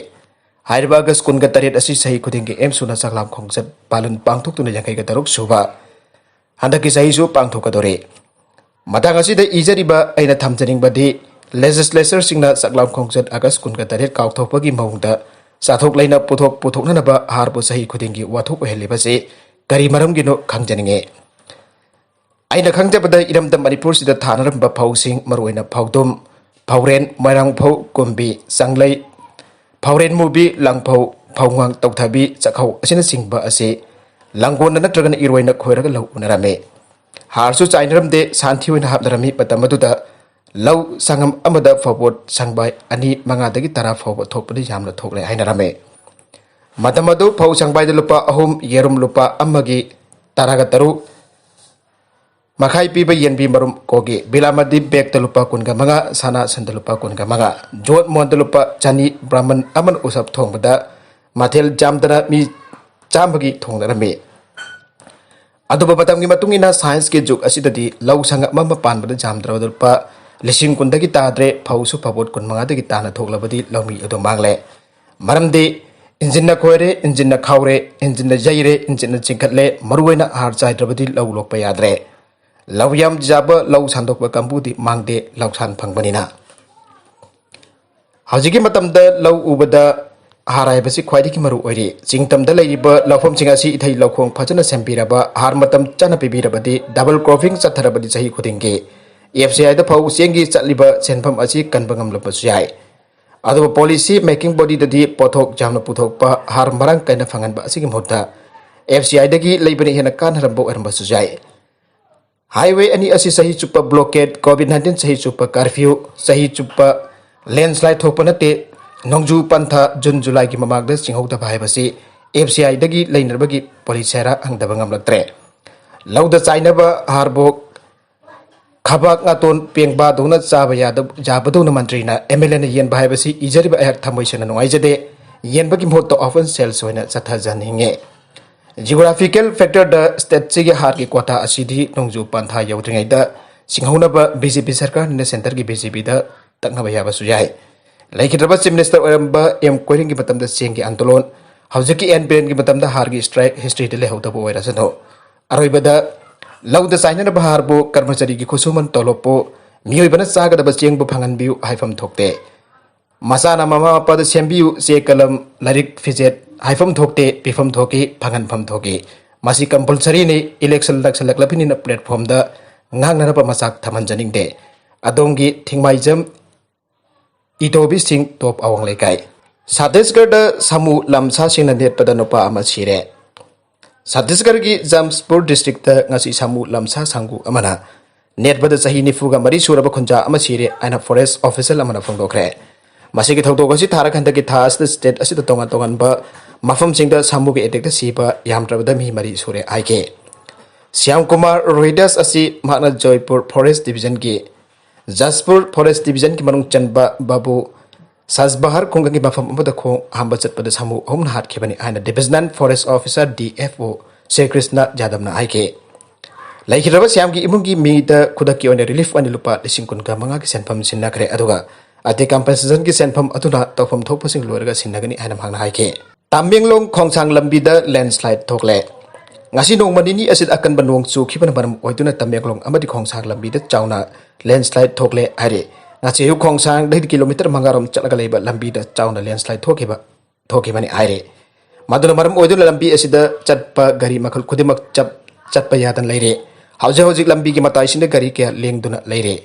ꯍꯥꯏꯔꯤꯕ ꯑꯥꯒꯁ ꯀꯨꯟꯒ ꯇꯔꯦꯠ ꯑꯁꯤ ꯆꯍꯤ ꯈꯨꯗꯤꯡꯒꯤ ꯑꯦꯝ ꯁꯨꯅ ꯆꯥꯛꯂꯥꯝ ꯈꯣꯡꯆꯠ ꯄꯥꯂꯟ ꯄꯥꯡꯊꯣꯛꯇꯨꯅ ꯌꯥꯡꯈꯩꯒ ꯇꯔꯨꯛ ꯁꯨꯕ ꯍꯟꯗꯛꯀꯤ ꯆꯍꯤꯁꯨ ꯄꯥꯡꯊꯣꯛꯀꯗꯧꯔꯤ꯫ ꯃꯇꯥꯡ ꯑꯁꯤꯗ ꯏꯖꯔꯤꯕ ꯑꯩꯅ ꯊꯝꯖꯅꯤꯡꯕꯗꯤ, legislatureꯁꯤꯡꯅ ꯆꯥꯛꯂꯥꯝ ꯈꯣꯡꯆꯠ ꯑꯥꯒꯁ ꯀꯨꯟꯒ ꯇꯔꯦꯠ ꯀꯥꯎꯊꯣꯛꯄꯒꯤ ꯃꯑꯣꯡꯗ ꯆꯥꯊꯣꯛ ꯂꯩꯅ ꯄꯨꯊꯣꯛ ꯄꯨꯊꯣꯛꯅꯅꯕ ꯍꯥꯔꯕꯨ ꯆꯍꯤ ꯈꯨꯗꯤꯡꯒꯤ ꯋꯥꯊꯣꯛ ꯑꯣꯏꯍꯜꯂꯤꯕꯁꯤ ꯀꯔꯤ ꯃꯔꯝꯒꯤꯅꯣ ꯈꯪꯖꯅꯤꯡꯉꯤ꯫ ꯑꯩꯅ ꯈꯪꯖꯕꯗ ꯏꯔꯝꯗꯝ ꯃꯅꯤꯄꯨꯔꯁꯤꯗ ꯊꯥꯅꯔꯝꯕ ꯐꯧꯁꯤꯡ, ꯃꯔꯨꯑꯣꯏꯅ ꯐꯧꯗꯨꯝ, ꯐꯧꯔꯦꯟ, ꯃꯣꯏꯔꯥꯡ ꯐꯧ, ꯀꯨꯝꯕꯤ, ꯆꯪꯂꯩ, ꯐꯧꯔꯦꯟ ꯃꯨꯕꯤ, ꯂꯥꯡꯐꯧ, ꯐꯧꯉꯥꯡ, ꯇꯧꯊꯕꯤ, ꯆꯥꯛꯍꯧ ꯑꯁꯤꯅꯆꯤꯡꯕ ꯑꯁꯤ ꯂꯥꯡꯒꯣꯜꯗ ꯅꯠꯇ꯭ꯔꯒꯅ ꯏꯔꯣꯏꯅ ꯈꯣꯏꯔꯒ ꯂꯧ ꯎꯅꯔꯝꯃꯤ꯫ ꯍꯥꯔꯁꯨ ꯆꯥꯏꯅꯔꯝꯗꯦ, ꯁꯟꯊꯤ ꯑꯣꯏꯅ ꯍꯥꯞꯅꯔꯝꯃꯤ꯫ ꯃꯇꯝ ꯑꯗꯨꯗ ꯂꯧ ꯁꯪꯉꯝ ꯑꯃꯗ ꯐꯧꯕꯣꯠ ꯁꯪꯕꯥꯏ ꯑꯅꯤ, ꯃꯉꯥꯗꯒꯤ ꯇꯔꯥ ꯐꯥꯎꯕ ꯊꯣꯛꯄꯗꯤ ꯌꯥꯝꯅ ꯊꯣꯛꯂꯦ ꯍꯥꯏꯅꯔꯝꯃꯤ꯫ ꯃꯇꯝ ꯑꯗꯨ ꯐꯧ ꯁꯪꯕꯥꯏꯗ ꯂꯨꯄꯥ ꯑꯍꯨꯝ, ꯌꯦꯔꯨꯝ ꯂꯨꯄꯥ ꯑꯃꯒꯤ ꯇꯔꯥꯒ ꯇꯔꯨꯛ, ꯃꯈꯥꯏ ꯄꯤꯕ ꯌꯦꯟꯕꯤ ꯃꯔꯨꯝ ꯀꯣꯒꯤ ꯕꯤꯂꯥꯃꯗꯤ ꯕꯦꯛꯇ ꯂꯨꯄꯥ ꯀꯨꯟꯒ ꯃꯉꯥ, ꯁꯅꯥ ꯁꯟꯗ ꯂꯨꯄꯥ ꯀꯨꯟꯒ ꯃꯉꯥ, ꯖꯣꯠ ꯃꯣꯟꯗ ꯂꯨꯄꯥ ꯆꯅꯤ, ꯕ꯭ꯔꯥꯍꯃꯟ ꯑꯃꯅ ꯎꯁꯞ ꯊꯣꯡꯕꯗ ꯃꯊꯦꯜ ꯌꯥꯝꯗꯅ ꯃꯤ ꯆꯥꯝꯃꯒꯤ ꯊꯣꯡꯅꯔꯝꯃꯤ꯫ ꯑꯗꯨꯕꯨ ꯃꯇꯝꯒꯤ ꯃꯇꯨꯡ ꯏꯟꯅ ꯁꯥꯏꯟꯁꯀꯤ ꯖꯨꯒ ꯑꯁꯤꯗꯗꯤ ꯂꯧ ꯁꯪꯒꯝ ꯑꯃ ꯄꯥꯟꯕꯗ ꯌꯥꯝꯗ꯭ꯔꯕꯗ ꯂꯨꯄꯥ ꯂꯤꯁꯤꯡ ꯀꯨꯟꯗꯒꯤ ꯇꯥꯗ꯭ꯔꯦ, ꯐꯧꯁꯨ ꯐꯕꯣꯠ ꯀꯨꯟꯃꯉꯥꯗꯒꯤ ꯇꯥꯅ ꯊꯣꯛꯂꯕꯗꯤ ꯂꯧꯃꯤ ꯑꯗꯨ ꯃꯥꯡꯂꯦ꯫ ꯃꯔꯝꯗꯤ ꯏꯟꯖꯤꯟꯅ ꯈꯣꯏꯔꯦ, ꯏꯟꯖꯤꯟꯅ ꯈꯥꯎꯔꯦ, ꯏꯟꯖꯤꯟꯅ ꯌꯩꯔꯦ, ꯏꯟꯖꯤꯟꯅ ꯆꯤꯡꯈꯠꯂꯦ, ꯃꯔꯨꯑꯣꯏꯅ ꯍꯥꯔ ꯆꯥꯏꯗ꯭ꯔꯕꯗꯤ ꯂꯧ ꯂꯣꯛꯄ ꯌꯥꯗ꯭ꯔꯦ꯫ ꯂꯧ ꯌꯥꯝ ꯌꯥꯕ ꯂꯧ ꯁꯥꯟꯗꯣꯛꯄ ꯀꯥꯡꯕꯨꯗꯤ ꯃꯥꯡꯗꯦ, ꯂꯧꯁꯥꯟ ꯐꯪꯕꯅꯤꯅ꯫ ꯍꯧꯖꯤꯛꯀꯤ ꯃꯇꯝꯗ ꯂꯧ ꯎꯕꯗ ꯍꯥꯔ ꯍꯥꯏꯕꯁꯤ ꯈ꯭ꯋꯥꯏꯗꯒꯤ ꯃꯔꯨ ꯑꯣꯏꯔꯤ꯫ ꯆꯤꯡꯇꯝꯗ ꯂꯩꯔꯤꯕ ꯂꯧꯐꯝꯁꯤꯡ ꯑꯁꯤ ꯏꯊꯩ ꯂꯧꯈꯣꯡ ꯐꯖꯅ ꯁꯦꯝꯕꯤꯔꯕ, ꯍꯥꯔ ꯃꯇꯝ ꯆꯥꯅ ꯄꯤꯕꯤꯔꯕꯗꯤ, ꯗꯕꯜ ꯀ꯭ꯔꯣꯞꯄꯤꯡ ꯆꯠꯊꯔꯕꯗꯤ ꯆꯍꯤ ꯈꯨꯗꯤꯡꯒꯤ ꯑꯦꯐ ꯁꯤ ꯑꯥꯏꯗ ꯐꯧ ꯆꯦꯡꯒꯤ ꯆꯠꯂꯤꯕ ꯁꯦꯟꯐꯝ ꯑꯁꯤ ꯀꯟꯕ ꯉꯝꯂꯛꯄꯁꯨ ꯌꯥꯏ꯫ ꯑꯗꯨꯕꯨ ꯄꯣꯂꯤꯁꯤ ꯃꯦꯀꯤꯡ ꯕꯣꯗꯤꯗꯗꯤ ꯄꯣꯠꯊꯣꯛ ꯌꯥꯝꯅ ꯄꯨꯊꯣꯛꯄ, ꯍꯥꯔ ꯃꯔꯥꯡ ꯀꯥꯏꯅ ꯐꯪꯍꯟꯕ ꯑꯁꯤꯒꯤ ꯃꯍꯨꯠꯇ ꯑꯦꯐ ꯁꯤ ꯑꯥꯏꯗꯒꯤ ꯂꯩꯕꯅ ꯍꯦꯟꯅ ꯀꯥꯟꯅꯔꯝꯕ ꯑꯣꯏꯔꯝꯕꯁꯨ ꯌꯥꯏ꯫ ꯍꯥꯏꯋꯦ ꯑꯅꯤ ꯑꯁꯤ ꯆꯍꯤ ꯆꯨꯞꯄ ꯕ꯭ꯂꯣꯀꯦꯠ, ꯀꯣꯚꯤꯗ ꯅꯥꯏꯟꯇꯤꯟ ꯆꯍꯤ ꯆꯨꯞꯄ ꯀꯥꯔꯐ꯭ꯌꯨ, ꯆꯍꯤ ꯆꯨꯞꯄ ꯂꯦꯟꯁ꯭ꯂꯥꯏꯗ ꯊꯣꯛꯄ ꯅꯠꯇꯦ, ꯅꯣꯡꯖꯨ ꯄꯟꯊꯥ ꯖꯨꯟ ꯖꯨꯂꯥꯏꯒꯤ ꯃꯃꯥꯡꯗ ꯆꯤꯡꯍꯧꯗꯕ ꯍꯥꯏꯕꯁꯤ ꯑꯦꯐ ꯁꯤ ꯑꯥꯏꯗꯒꯤ ꯂꯩꯅꯔꯕꯒꯤ ꯄꯣꯂꯤꯁꯤ ꯍꯥꯏꯔ ꯍꯪꯗꯕ ꯉꯝꯂꯛꯇ꯭ꯔꯦ꯫ ꯂꯧꯗ ꯆꯥꯏꯅꯕ ꯍꯥꯔꯕꯣꯛ ꯈꯕꯥꯛ ꯉꯥꯇꯣꯟ ꯄꯦꯡꯕꯥꯗꯧꯅ ꯆꯥꯕ ꯌꯥꯗ-, ꯌꯥꯕꯗꯧꯅ ꯃꯟꯇ꯭ꯔꯤꯅ ꯑꯦꯝ ꯑꯦꯜ ꯑꯦꯅ ꯌꯦꯟꯕ ꯍꯥꯏꯕꯁꯤ ꯏꯖꯔꯤꯕ ꯑꯩꯍꯥꯛ ꯊꯃꯣꯏ ꯁꯦꯡꯅ ꯅꯨꯡꯉꯥꯏꯖꯗꯦ꯫ ꯌꯦꯟꯕꯒꯤ ꯃꯍꯨꯠꯇ ꯑꯣꯄꯟ ꯁꯦꯜꯁ ꯑꯣꯏꯅ ꯆꯠꯊꯖꯅꯤꯡꯉꯤ꯫ ꯖꯤꯑꯣꯒ꯭ꯔꯥꯐꯤꯀꯦꯜ ꯐꯦꯛꯇꯔꯗ ꯁ꯭ꯇꯦꯠꯁꯤꯒꯤ ꯍꯥꯔꯒꯤ ꯀ꯭ꯋꯥꯇꯥ ꯑꯁꯤꯗꯤ ꯅꯣꯡꯖꯨ ꯄꯟꯊꯥ ꯌꯧꯗ꯭ꯔꯤꯉꯩꯗ ꯆꯤꯡꯍꯧꯅꯕ ꯕꯤ ꯖꯦ ꯄꯤ ꯁꯔꯀꯥꯔꯅ ꯁꯦꯟꯇꯔꯒꯤ ꯕꯤ ꯖꯦ ꯄꯤꯗ ꯇꯛꯅꯕ ꯌꯥꯕꯁꯨ ꯌꯥꯏ꯫ ꯂꯩꯈꯤꯗ꯭ꯔꯕ ꯆꯤꯐ ꯃꯤꯅꯤꯁꯇꯔ ꯑꯣꯏꯔꯝꯕ ꯑꯦꯝ ꯀꯣꯏꯔꯤꯡꯒꯤ ꯃꯇꯝꯗ ꯆꯦꯡꯒꯤ ꯑꯟꯗꯣꯂꯣꯟ, ꯍꯧꯖꯤꯛꯀꯤ ꯑꯦꯟ ꯕꯤꯔꯦꯟꯒꯤ ꯃꯇꯝꯗ ꯍꯥꯔꯒꯤ ꯁ꯭ꯇ꯭ꯔꯥꯏꯛ ꯍꯤꯁꯇ꯭ꯔꯤꯗ ꯂꯩꯍꯧꯗꯕ ꯑꯣꯏꯔꯁꯅꯨ꯫ ꯑꯔꯣꯏꯕꯗ ꯂꯧꯗ ꯆꯥꯏꯅꯅꯕ ꯍꯥꯔꯕꯨ, ꯀꯔꯃꯆꯥꯔꯤꯒꯤ ꯈꯨꯠꯁꯨꯃꯟ ꯇꯣꯂꯣꯞꯄꯨ, ꯃꯤꯑꯣꯏꯕꯅ ꯆꯥꯒꯗꯕ ꯆꯦꯡꯕꯨ ꯐꯪꯍꯟꯕꯤꯌꯨ ꯍꯥꯏꯐꯝ ꯊꯣꯛꯇꯦ꯫ ꯃꯆꯥꯅ ꯃꯃꯥ ꯃꯄꯥꯗ ꯁꯦꯝꯕꯤꯌꯨ, ꯆꯦ ꯀꯂꯝ, ꯂꯥꯏꯔꯤꯛ ꯐꯤꯖꯦꯠ ꯍꯥꯏꯐꯝ ꯊꯣꯛꯇꯦ, ꯄꯤꯐꯝ ꯊꯣꯛꯏ, ꯐꯪꯍꯟꯐꯝ ꯊꯣꯛꯏ꯫ ꯃꯁꯤ ꯀꯝꯄꯜꯁꯔꯤꯅꯤ꯫ ꯏꯂꯦꯛꯁꯟ ꯅꯛꯁꯜꯂꯛꯂꯕꯅꯤꯅ ꯄ꯭ꯂꯦꯠꯐꯣꯝꯗ ꯉꯥꯡꯅꯅꯕ ꯃꯆꯥꯛ ꯊꯝꯍꯟꯖꯅꯤꯡꯗꯦ꯫ ꯑꯗꯣꯝꯒꯤ ꯊꯤꯡꯃꯥꯏꯖꯝ ꯏꯇꯣꯕꯤ ꯁꯤꯡ, ꯇꯣꯞ ꯑꯋꯥꯡ ꯂꯩꯀꯥꯏ꯫ ꯁꯠꯇꯤꯁꯒꯔꯗ ꯁꯥꯃꯨ ꯂꯝꯁꯥꯁꯤꯡꯅ ꯅꯦꯠꯄꯗ ꯅꯨꯄꯥ ꯑꯃ ꯁꯤꯔꯦ꯫ ꯁꯠꯇꯤꯁꯒꯔꯒꯤ ꯖꯥꯝꯁꯄꯨꯔ ꯗꯤꯁꯇ꯭ꯔꯤꯛꯇ ꯉꯁꯤ ꯁꯥꯃꯨ ꯂꯝꯁꯥ ꯁꯥꯡꯒꯨ ꯑꯃꯅ ꯅꯦꯠꯄꯗ ꯆꯍꯤ ꯅꯤꯐꯨꯒ ꯃꯔꯤ ꯁꯨꯔꯕ ꯈꯨꯟꯖꯥ ꯑꯃ ꯁꯤꯔꯦ ꯍꯥꯏꯅ ꯐꯣꯔꯦꯁ ꯑꯣꯐꯤꯁꯤꯌꯦꯜ ꯑꯃꯅ ꯐꯣꯡꯗꯣꯛꯈ꯭ꯔꯦ꯫ ꯃꯁꯤꯒꯤ ꯊꯧꯗꯣꯛ ꯑꯁꯤ ꯊꯥꯔꯛ ꯍꯟꯗꯛꯀꯤ ꯊꯥ ꯑꯁꯤꯗ ꯁ꯭ꯇꯦꯠ ꯑꯁꯤꯗ ꯇꯣꯉꯥꯟ ꯇꯣꯉꯥꯟꯕ ꯃꯐꯝꯁꯤꯡꯗ ꯁꯥꯃꯨꯒꯤ ꯑꯦꯇꯦꯛꯇ ꯁꯤꯕ ꯌꯥꯝꯗ꯭ꯔꯕꯗ ꯃꯤ ꯃꯔꯤ ꯁꯨꯔꯦ ꯍꯥꯏꯈꯤ꯫ ꯁ꯭ꯌꯥꯝ ꯀꯨꯃꯥꯔ ꯔꯣꯍꯤꯗꯥꯁ ꯑꯁꯤ ꯃꯍꯥꯛꯅ ꯖꯣꯏꯄꯨꯔ ꯐꯣꯔꯦꯁ ꯗꯤꯕꯤꯖꯟꯒꯤ, ꯖꯥꯖꯄꯨꯔ ꯐꯣꯔꯦꯁ ꯗꯤꯕꯤꯖꯟꯒꯤ ꯃꯅꯨꯡ ꯆꯟꯕ ꯕꯥꯕꯨ ꯁꯥꯖꯕꯍꯔ ꯈꯨꯡꯒꯪꯒꯤ ꯃꯐꯝ ꯑꯃꯗ ꯈꯣꯡ ꯍꯥꯝꯕ ꯆꯠꯄꯗ ꯁꯥꯃꯨ ꯑꯍꯨꯝꯅ ꯍꯥꯠꯈꯤꯕꯅꯤ ꯍꯥꯏꯅ divisional forest officer, D F O, Shri Krishna ꯌꯥꯗꯕꯅ ꯍꯥꯏꯈꯤ꯫ ꯂꯩꯈꯤꯗ꯭ꯔꯕ ꯁ꯭ꯌꯥꯝꯒꯤ ꯏꯃꯨꯡꯒꯤ ꯃꯤꯗ ꯈꯨꯗꯛꯀꯤ ꯑꯣꯏꯅ ꯔꯤꯂꯤꯐ ꯑꯣꯏꯅ ꯂꯨꯄꯥ ꯂꯤꯁꯤꯡ ꯀꯨꯟꯒ ꯃꯉꯥꯒꯤ ꯁꯦꯟꯐꯝ ꯁꯤꯟꯅꯈ꯭ꯔꯦ, ꯑꯗꯨꯒ ꯑꯗꯩ ꯀꯝꯄꯦꯟꯁꯦꯁꯟꯒꯤ ꯁꯦꯟꯐꯝ ꯑꯗꯨꯅ ꯇꯧꯐꯝ ꯊꯣꯛꯄꯁꯤꯡ ꯂꯣꯏꯔꯒ ꯁꯤꯟꯅꯒꯅꯤ ꯍꯥꯏꯅ ꯃꯍꯥꯛꯅ ꯍꯥꯏꯈꯤ꯫ ꯇꯥꯃꯦꯡꯂꯣꯡ ꯈꯣꯡꯁꯥꯡ ꯂꯝꯕꯤꯗ ꯂꯦꯟꯁ꯭ꯂꯥꯏꯗ ꯊꯣꯛꯂꯦ꯫ ꯉꯁꯤ ꯅꯣꯡꯃ ꯅꯤꯅꯤ ꯑꯁꯤꯗ ꯑꯀꯟꯕ ꯅꯣꯡ ꯆꯨꯈꯤꯕꯅ ꯃꯔꯝ ꯑꯣꯏꯗꯨꯅ ꯇꯥꯃꯦꯡꯂꯣꯡ ꯑꯃꯗꯤ ꯈꯣꯡꯁꯥꯡ ꯂꯝꯕꯤꯗ ꯆꯥꯎꯅ ꯂꯦꯟꯁ꯭ꯂꯥꯏꯗ ꯊꯣꯛꯂꯦ ꯍꯥꯏꯔꯤ꯫ ꯉꯁꯤ ꯑꯌꯨꯛ ꯈꯣꯡꯁꯥꯡꯗꯒꯤ ꯀꯤꯂꯣꯃꯤꯇꯔ ꯃꯉꯥ ꯔꯣꯝ ꯆꯠꯂꯒ ꯂꯩꯕ ꯂꯝꯕꯤꯗ ꯆꯥꯎꯅ ꯂꯦꯟꯁ꯭ꯂꯥꯏꯗ ꯊꯣꯛꯈꯤꯕ, ꯊꯣꯛꯈꯤꯕꯅꯤ ꯍꯥꯏꯔꯤ꯫ ꯃꯗꯨꯅ ꯃꯔꯝ ꯑꯣꯏꯗꯨꯅ ꯂꯝꯕꯤ ꯑꯁꯤꯗ ꯆꯠꯄ ꯒꯥꯔꯤ ꯃꯈꯜ ꯈꯨꯗꯤꯡꯃꯛ ꯆꯞ-, ꯆꯠꯄ ꯌꯥꯗꯅ ꯂꯩꯔꯦ꯫ ꯍꯧꯖꯤꯛ ꯍꯧꯖꯤꯛ ꯂꯝꯕꯤꯒꯤ ꯃꯇꯥꯏꯁꯤꯡꯗ ꯒꯥꯔꯤ ꯀꯌꯥ ꯂꯦꯡꯗꯨꯅ ꯂꯩꯔꯦ꯫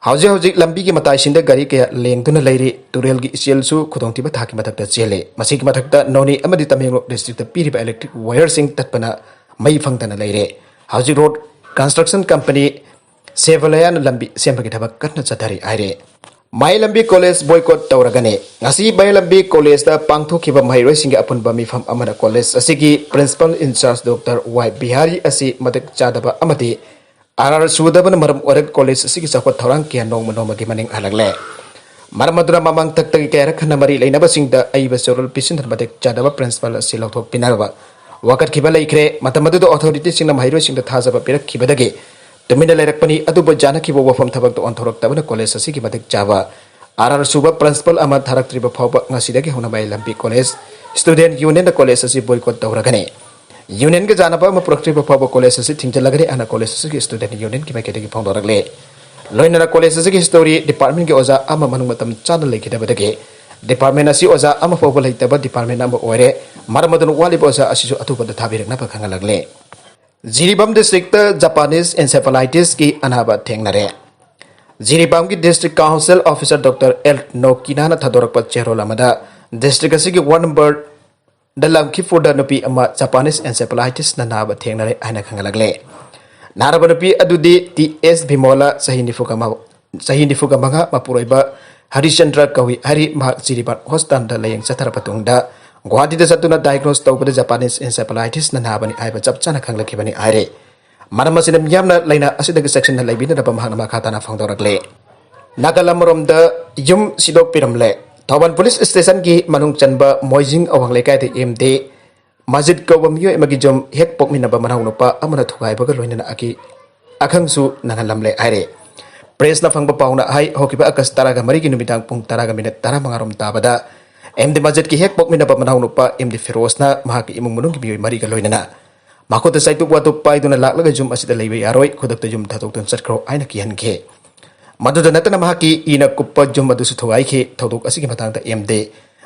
ꯍꯧꯖꯤꯛ ꯍꯧꯖꯤꯛ ꯂꯝꯕꯤꯒꯤ ꯃꯇꯥꯏꯁꯤꯡꯗ ꯒꯥꯔꯤ ꯀꯌꯥ ꯂꯦꯡꯗꯨꯅ ꯂꯩꯔꯤ꯫ ꯇꯨꯔꯦꯜꯒꯤ ꯏꯆꯦꯜꯁꯨ ꯈꯨꯗꯣꯡꯊꯤꯕ ꯊꯥꯛꯀꯤ ꯃꯊꯛꯇ ꯆꯦꯜꯂꯤ꯫ ꯃꯁꯤꯒꯤ ꯃꯊꯛꯇ ꯅꯣꯅꯦ ꯑꯃꯗꯤ ꯇꯃꯦꯡꯂꯣꯡ ꯗꯤꯁꯇ꯭ꯔꯤꯛꯇ ꯄꯤꯔꯤꯕ ꯏꯂꯦꯛꯇ꯭ꯔꯤꯛ ꯋꯥꯌꯔꯁꯤꯡ ꯇꯠꯄꯅ ꯃꯩ ꯐꯪꯗꯅ ꯂꯩꯔꯦ꯫ ꯍꯧꯖꯤꯛ ꯔꯣꯗ ꯀꯟꯁꯇ꯭ꯔꯛꯁꯟ ꯀꯝꯄꯅꯤ ꯁꯦꯚꯂꯌꯥꯅ ꯂꯝꯕꯤ ꯁꯦꯝꯕꯒꯤ ꯊꯕꯛ ꯀꯟꯅ ꯆꯠꯊꯔꯤ ꯍꯥꯏꯔꯦ꯫ ꯃꯥꯏ ꯂꯝꯕꯤ ꯀꯣꯂꯦꯖ ꯕꯣꯏꯀꯣꯠ ꯇꯧꯔꯒꯅꯤ꯫ ꯉꯁꯤ ꯃꯥꯏ ꯂꯝꯕꯤ ꯀꯣꯂꯦꯖꯇ ꯄꯥꯡꯊꯣꯛꯈꯤꯕ ꯃꯍꯩꯔꯣꯏꯁꯤꯡꯒꯤ ꯑꯄꯨꯟꯕ ꯃꯤꯐꯝ ꯑꯃꯗ ꯀꯣꯂꯦꯖ ꯑꯁꯤꯒꯤ ꯄ꯭ꯔꯤꯟꯁꯤꯄꯥꯜ ꯏꯟꯆꯥꯔꯖ ꯗꯣꯛꯇꯔ ꯋꯥꯏ ꯕꯤꯍꯥꯔꯤ ꯑꯁꯤ ꯃꯇꯤꯛ ꯆꯥꯗꯕ ꯑꯃꯗꯤ ꯑꯥꯔ ꯑꯥꯔ ꯁꯨꯗꯕꯅ ꯃꯔꯝ ꯑꯣꯏꯔꯒ ꯀꯣꯂꯦꯖ ꯑꯁꯤꯒꯤ ꯆꯥꯎꯈꯠ ꯊꯧꯔꯥꯡ ꯀꯌꯥ ꯅꯣꯡꯃ ꯅꯣꯡꯃꯒꯤ ꯃꯅꯤꯡ ꯍꯜꯂꯛꯂꯦ꯫ ꯃꯔꯝ ꯑꯗꯨꯅ ꯃꯃꯥꯡ ꯊꯛꯇꯒꯤ ꯀꯌꯥꯔꯛ ꯍꯟꯅ ꯃꯔꯤ ꯂꯩꯅꯕꯁꯤꯡꯗ ꯑꯏꯕ ꯆꯦꯔꯣꯜ ꯄꯤꯁꯤꯟꯗꯨꯅ ꯃꯇꯤꯛ ꯆꯥꯗꯕ ꯄ꯭ꯔꯤꯟꯁꯤꯄꯥꯜ ꯑꯁꯤ ꯂꯧꯊꯣꯛꯄꯤꯅꯕ ꯋꯥꯀꯠꯈꯤꯕ ꯂꯩꯈ꯭ꯔꯦ꯫ ꯃꯇꯝ ꯑꯗꯨꯗ ꯑꯣꯊꯣꯔꯤꯇꯤꯁꯤꯡꯅ ꯃꯍꯩꯔꯣꯏꯁꯤꯡꯗ ꯊꯥꯖꯕ ꯄꯤꯔꯛꯈꯤꯕꯗꯒꯤ ꯇꯨꯃꯤꯟꯅ ꯂꯩꯔꯛꯄꯅꯤ, ꯑꯗꯨꯕꯨ ꯌꯥꯅꯈꯤꯕ ꯋꯥꯐꯝ ꯊꯕꯛꯇ ꯑꯣꯟꯊꯣꯔꯛꯇꯕꯅ ꯀꯣꯂꯦꯖ ꯑꯁꯤꯒꯤ ꯃꯇꯤꯛ ꯆꯥꯕ ꯑꯥꯔ ꯑꯥꯔ ꯁꯨꯕ ꯄ꯭ꯔꯤꯟꯁꯤꯄꯥꯜ ꯑꯃ ꯊꯥꯔꯛꯇ꯭ꯔꯤꯕ ꯐꯥꯎꯕ ꯉꯁꯤꯗꯒꯤ ꯍꯧꯅ ꯃꯥꯏ ꯂꯝꯕꯤ ꯀꯣꯂꯦꯖ ꯁ꯭ꯇꯨꯗꯦꯟꯠ ꯌꯨꯅꯤꯌꯟꯅ ꯀꯣꯂꯦꯖ ꯑꯁꯤ ꯕꯣꯏꯀꯣꯠ ꯇꯧꯔꯒꯅꯤ꯫ ꯌꯨꯅꯤꯌꯟꯒ ꯌꯥꯅꯕ ꯑꯃ ꯄꯨꯔꯛꯇ꯭ꯔꯤꯕ ꯐꯥꯎꯕ ꯀꯣꯂꯦꯖ ꯑꯁꯤ ꯊꯤꯡꯖꯤꯜꯂꯒꯅꯤ ꯍꯥꯏꯅ ꯀꯣꯂꯦꯖ ꯑꯁꯤꯒꯤ ꯁ꯭ꯇꯨꯗꯦꯟꯠ ꯌꯨꯅꯤꯌꯟꯒꯤ ꯃꯥꯏꯀꯩꯗꯒꯤ ꯐꯣꯡꯗꯣꯔꯛꯂꯦ꯫ ꯂꯣꯏꯅꯅ ꯀꯣꯂꯦꯖ ꯑꯁꯤꯒꯤ ꯍꯤꯁꯇꯣꯔꯤ ꯗꯤꯄꯥꯔꯠꯃꯦꯟꯠꯀꯤ ꯑꯣꯖꯥ ꯑꯃ ꯃꯅꯨꯡ ꯃꯇꯝ ꯆꯥꯅ ꯂꯩꯈꯤꯗꯕꯗꯒꯤ Department ꯑꯁꯤ ꯑꯣꯖꯥ ꯑꯃ ꯐꯥꯎꯕ ꯂꯩꯇꯕ department ꯑꯃ ꯑꯣꯏꯔꯦ꯫ ꯃꯔꯝ ꯑꯗꯨꯅ ꯋꯥꯠꯂꯤꯕ ꯑꯣꯖꯥ ꯑꯁꯤꯁꯨ ꯑꯊꯨꯕꯗ ꯊꯥꯕꯤꯔꯛꯅꯕ ꯈꯪꯍꯜꯂꯛꯂꯦ꯫ ꯖꯤꯔꯤꯕꯥꯝ district ꯖꯄꯥꯅꯤꯁ encephalitis ꯀꯤ ꯑꯅꯥꯕ ꯊꯦꯡꯅꯔꯦ꯫ ꯖꯤꯔꯤꯕꯥꯝꯒꯤ district council officer Doctor L ꯅꯣꯀꯤꯅꯥꯅ ꯊꯥꯗꯣꯔꯛꯄ ꯆꯦꯔꯣꯜ ꯑꯃꯗ district ꯑꯁꯤꯒꯤ ward number ꯗ ꯂꯝꯈꯤꯐꯨꯔꯗ ꯅꯨꯄꯤ ꯑꯃ Japanese encephalitis ꯅ ꯅꯥꯕ ꯊꯦꯡꯅꯔꯦ ꯍꯥꯏꯅ ꯈꯪꯍꯜꯂꯛꯂꯦ꯫ ꯅꯥꯔꯕ ꯅꯨꯄꯤ ꯑꯗꯨꯗꯤ ꯇꯤ ꯑꯦꯁ ꯚꯤꯃꯣꯂꯥ, ꯆꯍꯤ ꯅꯤꯐꯨꯒ ꯃꯉꯥ, ꯆꯍꯤ ꯅꯤꯐꯨꯒ ꯃꯉꯥ, ꯃꯄꯨꯔꯣꯏꯕ ꯍꯔꯤꯆꯟꯗ꯭ꯔ ꯀꯧꯏ ꯍꯥꯏꯔꯤ꯫ ꯃꯍꯥꯛ ꯖꯤꯔꯤꯕꯥꯝ hospital ꯗ ꯂꯥꯌꯦꯡ ꯆꯠꯊꯔꯕ ꯇꯨꯡꯗ ꯒꯨꯋꯥꯍꯥꯇꯤꯗ ꯆꯠꯇꯨꯅ diagnose ꯇꯧꯕꯗ Japanese encephalitis ꯅ ꯅꯥꯕꯅꯤ ꯍꯥꯏꯕ ꯆꯞ ꯆꯥꯅ ꯈꯪꯂꯛꯈꯤꯕꯅꯤ ꯍꯥꯏꯔꯤ꯫ ꯃꯔꯝ ꯑꯁꯤꯅ ꯃꯤꯌꯥꯝꯅ ꯂꯥꯏꯅꯥ ꯑꯁꯤꯗꯒꯤ ꯆꯦꯛꯁꯤꯟꯅ ꯂꯩꯕꯤꯅꯅꯕ ꯃꯍꯥꯛꯅ ꯃꯈꯥ ꯇꯥꯅ ꯐꯣꯡꯗꯣꯔꯛꯂꯦ꯫ ꯅꯥꯀꯜ ꯑꯃꯔꯣꯝꯗ ꯌꯨꯝ ꯁꯤꯗꯣꯛꯄꯤꯔꯝꯂꯦ꯫ ꯊꯧꯕꯥꯜ police station ꯒꯤ ꯃꯅꯨꯡ ꯆꯟꯕ ꯃꯣꯏꯖꯤꯡ ꯑꯋꯥꯡ ꯂꯩꯀꯥꯏꯗ ꯑꯦꯝ ꯗꯦ ꯃꯁꯖꯤꯗ ꯀꯧꯕ ꯃꯤꯑꯣꯏ ꯑꯃꯒꯤ ꯌꯨꯝ ꯍꯦꯛ ꯄꯣꯛꯃꯤꯟꯅꯕ ꯃꯅꯥꯎꯅꯨꯄꯥ ꯑꯃꯅ ꯊꯨꯒꯥꯏꯕꯒ ꯂꯣꯏꯅꯅ ꯑꯀꯤ ꯑꯈꯪꯁꯨ ꯅꯪꯍꯜꯂꯝꯂꯦ ꯍꯥꯏꯔꯦ꯫ Press ꯅ ꯐꯪꯕ ꯄꯥꯎꯅ ꯍꯥꯏ, ꯍꯧꯈꯤꯕ August ꯇꯔꯥꯒ ꯃꯔꯤꯒꯤ ꯅꯨꯃꯤꯗꯥꯡ ꯄꯨꯡ ꯇꯔꯥꯒ ꯃꯤꯅꯠ ꯇꯔꯥꯃꯉꯥ ꯔꯣꯝ ꯇꯥꯕꯗ ꯑꯦꯝ ꯗꯤ ꯃꯁꯖꯤꯗꯀꯤ ꯍꯦꯛ ꯄꯣꯛꯃꯤꯟꯅꯕ ꯃꯅꯥꯎꯅꯨꯄꯥ ꯑꯦꯝ ꯗꯤ ꯐꯤꯔꯣꯖꯅ ꯃꯍꯥꯛꯀꯤ ꯏꯃꯨꯡ ꯃꯅꯨꯡꯒꯤ ꯃꯤꯑꯣꯏ ꯃꯔꯤꯒ ꯂꯣꯏꯅꯅ ꯃꯈꯨꯠꯇ ꯆꯩꯇꯨꯞ ꯋꯥꯇꯨꯞ ꯄꯥꯏꯗꯨꯅ ꯂꯥꯛꯂꯒ ꯌꯨꯝ ꯑꯁꯤꯗ ꯂꯩꯕ ꯌꯥꯔꯣꯏ, ꯈꯨꯗꯛꯇ ꯌꯨꯝ ꯊꯥꯗꯣꯛꯇꯨꯅ ꯆꯠꯈ꯭ꯔꯣ ꯍꯥꯏꯅ ꯀꯤꯍꯟꯈꯤ꯫ ꯃꯗꯨꯗ ꯅꯠꯇꯅ ꯃꯍꯥꯛꯀꯤ ꯏꯅ ꯀꯨꯞꯄ ꯌꯨꯝ ꯑꯗꯨꯁꯨ ꯊꯨꯒꯥꯏꯈꯤ꯫ ꯊꯧꯗꯣꯛ ꯑꯁꯤꯒꯤ ꯃꯇꯥꯡꯗ ꯑꯦꯝ ꯗꯦ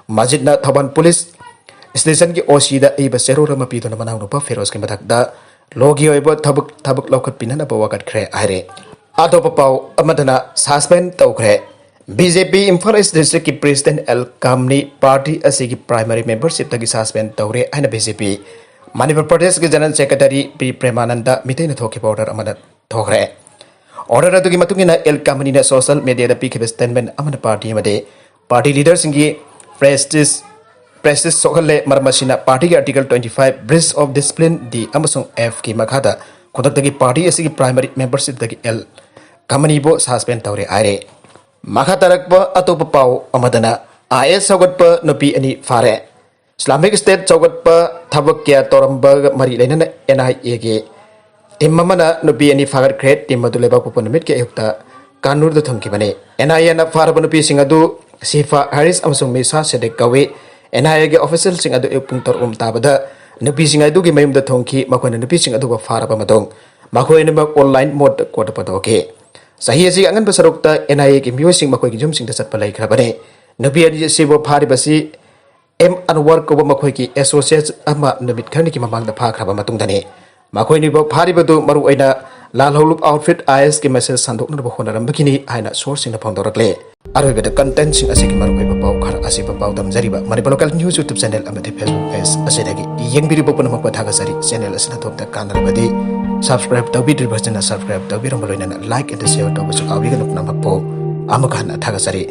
ꯃꯁꯖꯤꯗꯅ ꯊꯧꯕꯥꯜ police station ꯒꯤ ꯑꯣ ꯁꯤꯗ ꯏꯕ ꯆꯦꯔꯣꯜ ꯑꯃ ꯄꯤꯗꯨꯅ ꯃꯅꯥꯎꯅꯨꯄꯥ ꯐꯤꯔꯣꯖꯀꯤ ꯃꯊꯛꯇ ꯂꯣꯒꯤ ꯑꯣꯏꯕ ꯊꯕꯛ, ꯊꯕꯛ ꯂꯧꯈꯠꯄꯤꯅꯅꯕ ꯋꯥꯀꯠꯈ꯭ꯔꯦ ꯍꯥꯏꯔꯦ꯫ ꯑꯇꯣꯞꯄ ꯄꯥꯎ ꯑꯃꯗꯅ suspend ꯇꯧꯈ꯭ꯔꯦ꯫ ꯕꯤ ꯖꯦ ꯄꯤ ꯏꯝꯐꯥꯜ East district ꯀꯤ president ꯑꯦꯜ ꯀꯥꯝꯅꯤ party ꯑꯁꯤꯒꯤ primary membership ꯇꯒꯤ suspend ꯇꯧꯔꯦ ꯍꯥꯏꯅ ꯕꯤ ꯖꯦ ꯄꯤ ꯃꯅꯤꯄꯨꯔ ꯄ꯭ꯔꯗꯦꯁꯀꯤ general secretary ꯄꯤ ꯄ꯭ꯔꯦꯃꯥꯅꯟꯗ ꯃꯤꯇꯩꯅ ꯊꯣꯛꯈꯤꯕ order ꯑꯃꯗ ꯊꯣꯛꯈ꯭ꯔꯦ꯫ Order ꯑꯗꯨꯒꯤ ꯃꯇꯨꯡ ꯏꯟꯅ ꯑꯦꯜ ꯀꯥꯝꯅꯤꯅ social media ꯗ ꯄꯤꯈꯤꯕ statement ꯑꯃꯅ party ꯑꯃꯗꯤ party leader ꯁꯤꯡꯒꯤ prestige, prestige ꯁꯣꯛꯍꯜꯂꯦ꯫ ꯃꯔꯝ ꯑꯁꯤꯅ party ꯒꯤ article twenty five breach of discipline D ꯑꯃꯁꯨꯡ F ꯀꯤ ꯃꯈꯥꯗ ꯈꯨꯗꯛꯇꯒꯤ party ꯑꯁꯤꯒꯤ primary membership ꯇꯒꯤ ꯑꯦꯜ ꯀꯥꯝꯅꯤꯕꯨ suspend ꯇꯧꯔꯦ ꯍꯥꯏꯔꯦ꯫ ꯃꯈꯥ ꯇꯥꯔꯛꯄ ꯑꯇꯣꯞꯄ ꯄꯥꯎ ꯑꯃꯗꯅ ꯑꯥꯏ ꯑꯦꯁ ꯍꯧꯒꯠꯄ ꯅꯨꯄꯤ ꯑꯅꯤ ꯐꯥꯔꯦ꯫ Islamic State ꯆꯥꯎꯈꯠꯄ ꯊꯕꯛ ꯀꯌꯥ ꯇꯧꯔꯝꯕꯒ ꯃꯔꯤ ꯂꯩꯅꯅ ꯑꯦꯟ ꯑꯥꯏ ꯑꯦ ꯒꯤ team ꯑꯃꯅ ꯅꯨꯄꯤ ꯑꯅꯤ ꯐꯥꯒꯠꯈ꯭ꯔꯦ꯫ Team ꯑꯗꯨ ꯂꯩꯕꯥꯛꯄꯣꯛꯄ ꯅꯨꯃꯤꯠꯀꯤ ꯑꯌꯨꯛꯇ ꯀꯥꯟꯅꯨꯔꯗ ꯊꯨꯡꯈꯤꯕꯅꯤ꯫ ꯑꯦꯟ ꯑꯥꯏ ꯑꯦꯅ ꯐꯥꯔꯕ ꯅꯨꯄꯤꯁꯤꯡ ꯑꯗꯨ ꯁꯤꯐꯥ ꯍꯥꯔꯤꯁ ꯑꯃꯁꯨꯡ ꯃꯤꯁꯥ ꯁꯦꯗꯤꯛ ꯀꯧꯏ꯫ ꯑꯦꯟ ꯑꯥꯏ ꯑꯦꯒꯤ officialꯁꯤꯡ ꯑꯗꯨ ꯑꯌꯨꯛ ꯄꯨꯡ ꯇꯔꯨꯛ ꯔꯣꯝ ꯇꯥꯕꯗ ꯅꯨꯄꯤꯁꯤꯡ ꯑꯗꯨꯒꯤ ꯃꯌꯨꯝꯗ ꯊꯨꯡꯈꯤ꯫ ꯃꯈꯣꯏꯅ ꯅꯨꯄꯤꯁꯤꯡ ꯑꯗꯨꯕꯨ ꯐꯥꯔꯕ ꯃꯇꯨꯡ ꯃꯈꯣꯏ ꯑꯅꯤꯃꯛ online mode court ꯄꯨꯊꯣꯛꯈꯤ꯫ ꯆꯍꯤ ꯑꯁꯤꯒꯤ ꯑꯉꯟꯕ ꯁꯔꯨꯛꯇ ꯑꯦꯟ ꯑꯥꯏ ꯑꯦꯒꯤ ꯃꯤꯑꯣꯏꯁꯤꯡ ꯃꯈꯣꯏꯒꯤ ꯌꯨꯝꯁꯤꯡꯗ ꯆꯠꯄ ꯂꯩꯈ꯭ꯔꯕꯅꯤ꯫ ꯅꯨꯄꯤ ꯑꯅꯤ ꯑꯁꯤꯕꯨ ꯐꯥꯔꯤꯕꯁꯤ ꯑꯦꯝ ꯑꯟꯋꯔ ꯀꯧꯕ ꯃꯈꯣꯏꯒꯤ ꯑꯦꯁꯣꯁꯤꯌꯦꯠ ꯑꯃ ꯅꯨꯃꯤꯠ ꯈꯔꯅꯤꯒꯤ ꯃꯃꯥꯡꯗ ꯐꯥꯈ꯭ꯔꯕ ꯃꯇꯨꯡꯗꯅꯤ꯫ ꯃꯈꯣꯏꯅꯤꯕꯨ ꯐꯥꯔꯤꯕꯗꯨ ꯃꯔꯨꯑꯣꯏꯅ ꯂꯥꯜꯍꯧꯂꯨꯞ ꯑꯥꯎꯠꯐꯤꯠ ꯑꯥꯏ ꯑꯦꯁꯀꯤ ꯃꯦꯁꯦꯖ ꯁꯟꯗꯣꯛꯅꯅꯕ ꯍꯣꯠꯅꯔꯝꯕꯒꯤꯅꯤ ꯍꯥꯏꯅ ꯁꯣꯔꯁꯁꯤꯡꯅ ꯐꯣꯡꯗꯣꯔꯛꯂꯦ꯫ ꯑꯔꯣꯏꯕꯗ ꯀꯟꯇꯦꯟꯁꯤꯡ ꯑꯁꯤꯒꯤ ꯃꯔꯨꯑꯣꯏꯕ ꯄꯥꯎ ꯈꯔ ꯑꯁꯤꯕ ꯄꯥꯎꯗꯝꯖꯔꯤꯕ Manipur local news YouTube channel ꯑꯃꯗꯤ ꯐꯦꯁꯕꯨꯛ ꯄꯦꯖ ꯑꯁꯤꯗꯒꯤ ꯌꯦꯡꯕꯤꯔꯤꯕ ꯄꯨꯝꯅꯃꯛꯄꯨ ꯊꯥꯒꯠꯆꯔꯤ꯫ ꯆꯦꯅꯦꯜ ꯑꯁꯤꯅ ꯑꯗꯣꯝꯗ ꯀꯥꯟꯅꯔꯕꯗꯤ ꯁꯕꯁꯀ꯭ꯔꯥꯏꯕ ꯇꯧꯕꯤꯗ꯭ꯔꯤꯕꯁꯤꯡꯅ ꯁꯕꯁꯀ꯭ꯔꯥꯏꯕ ꯇꯧꯕꯤꯔꯝꯕ ꯂꯣꯏꯅꯅ ꯂꯥꯏꯛ ꯑꯦꯟ ꯁꯤꯌꯔ ꯇꯧꯕꯁꯨ ꯀꯥꯎꯕꯤꯒꯅꯨ꯫ ꯄꯨꯝꯅꯃꯛꯄꯨ ꯑꯃꯨꯛ ꯍꯟꯅ ꯊꯥꯒꯠꯆꯔꯤ꯫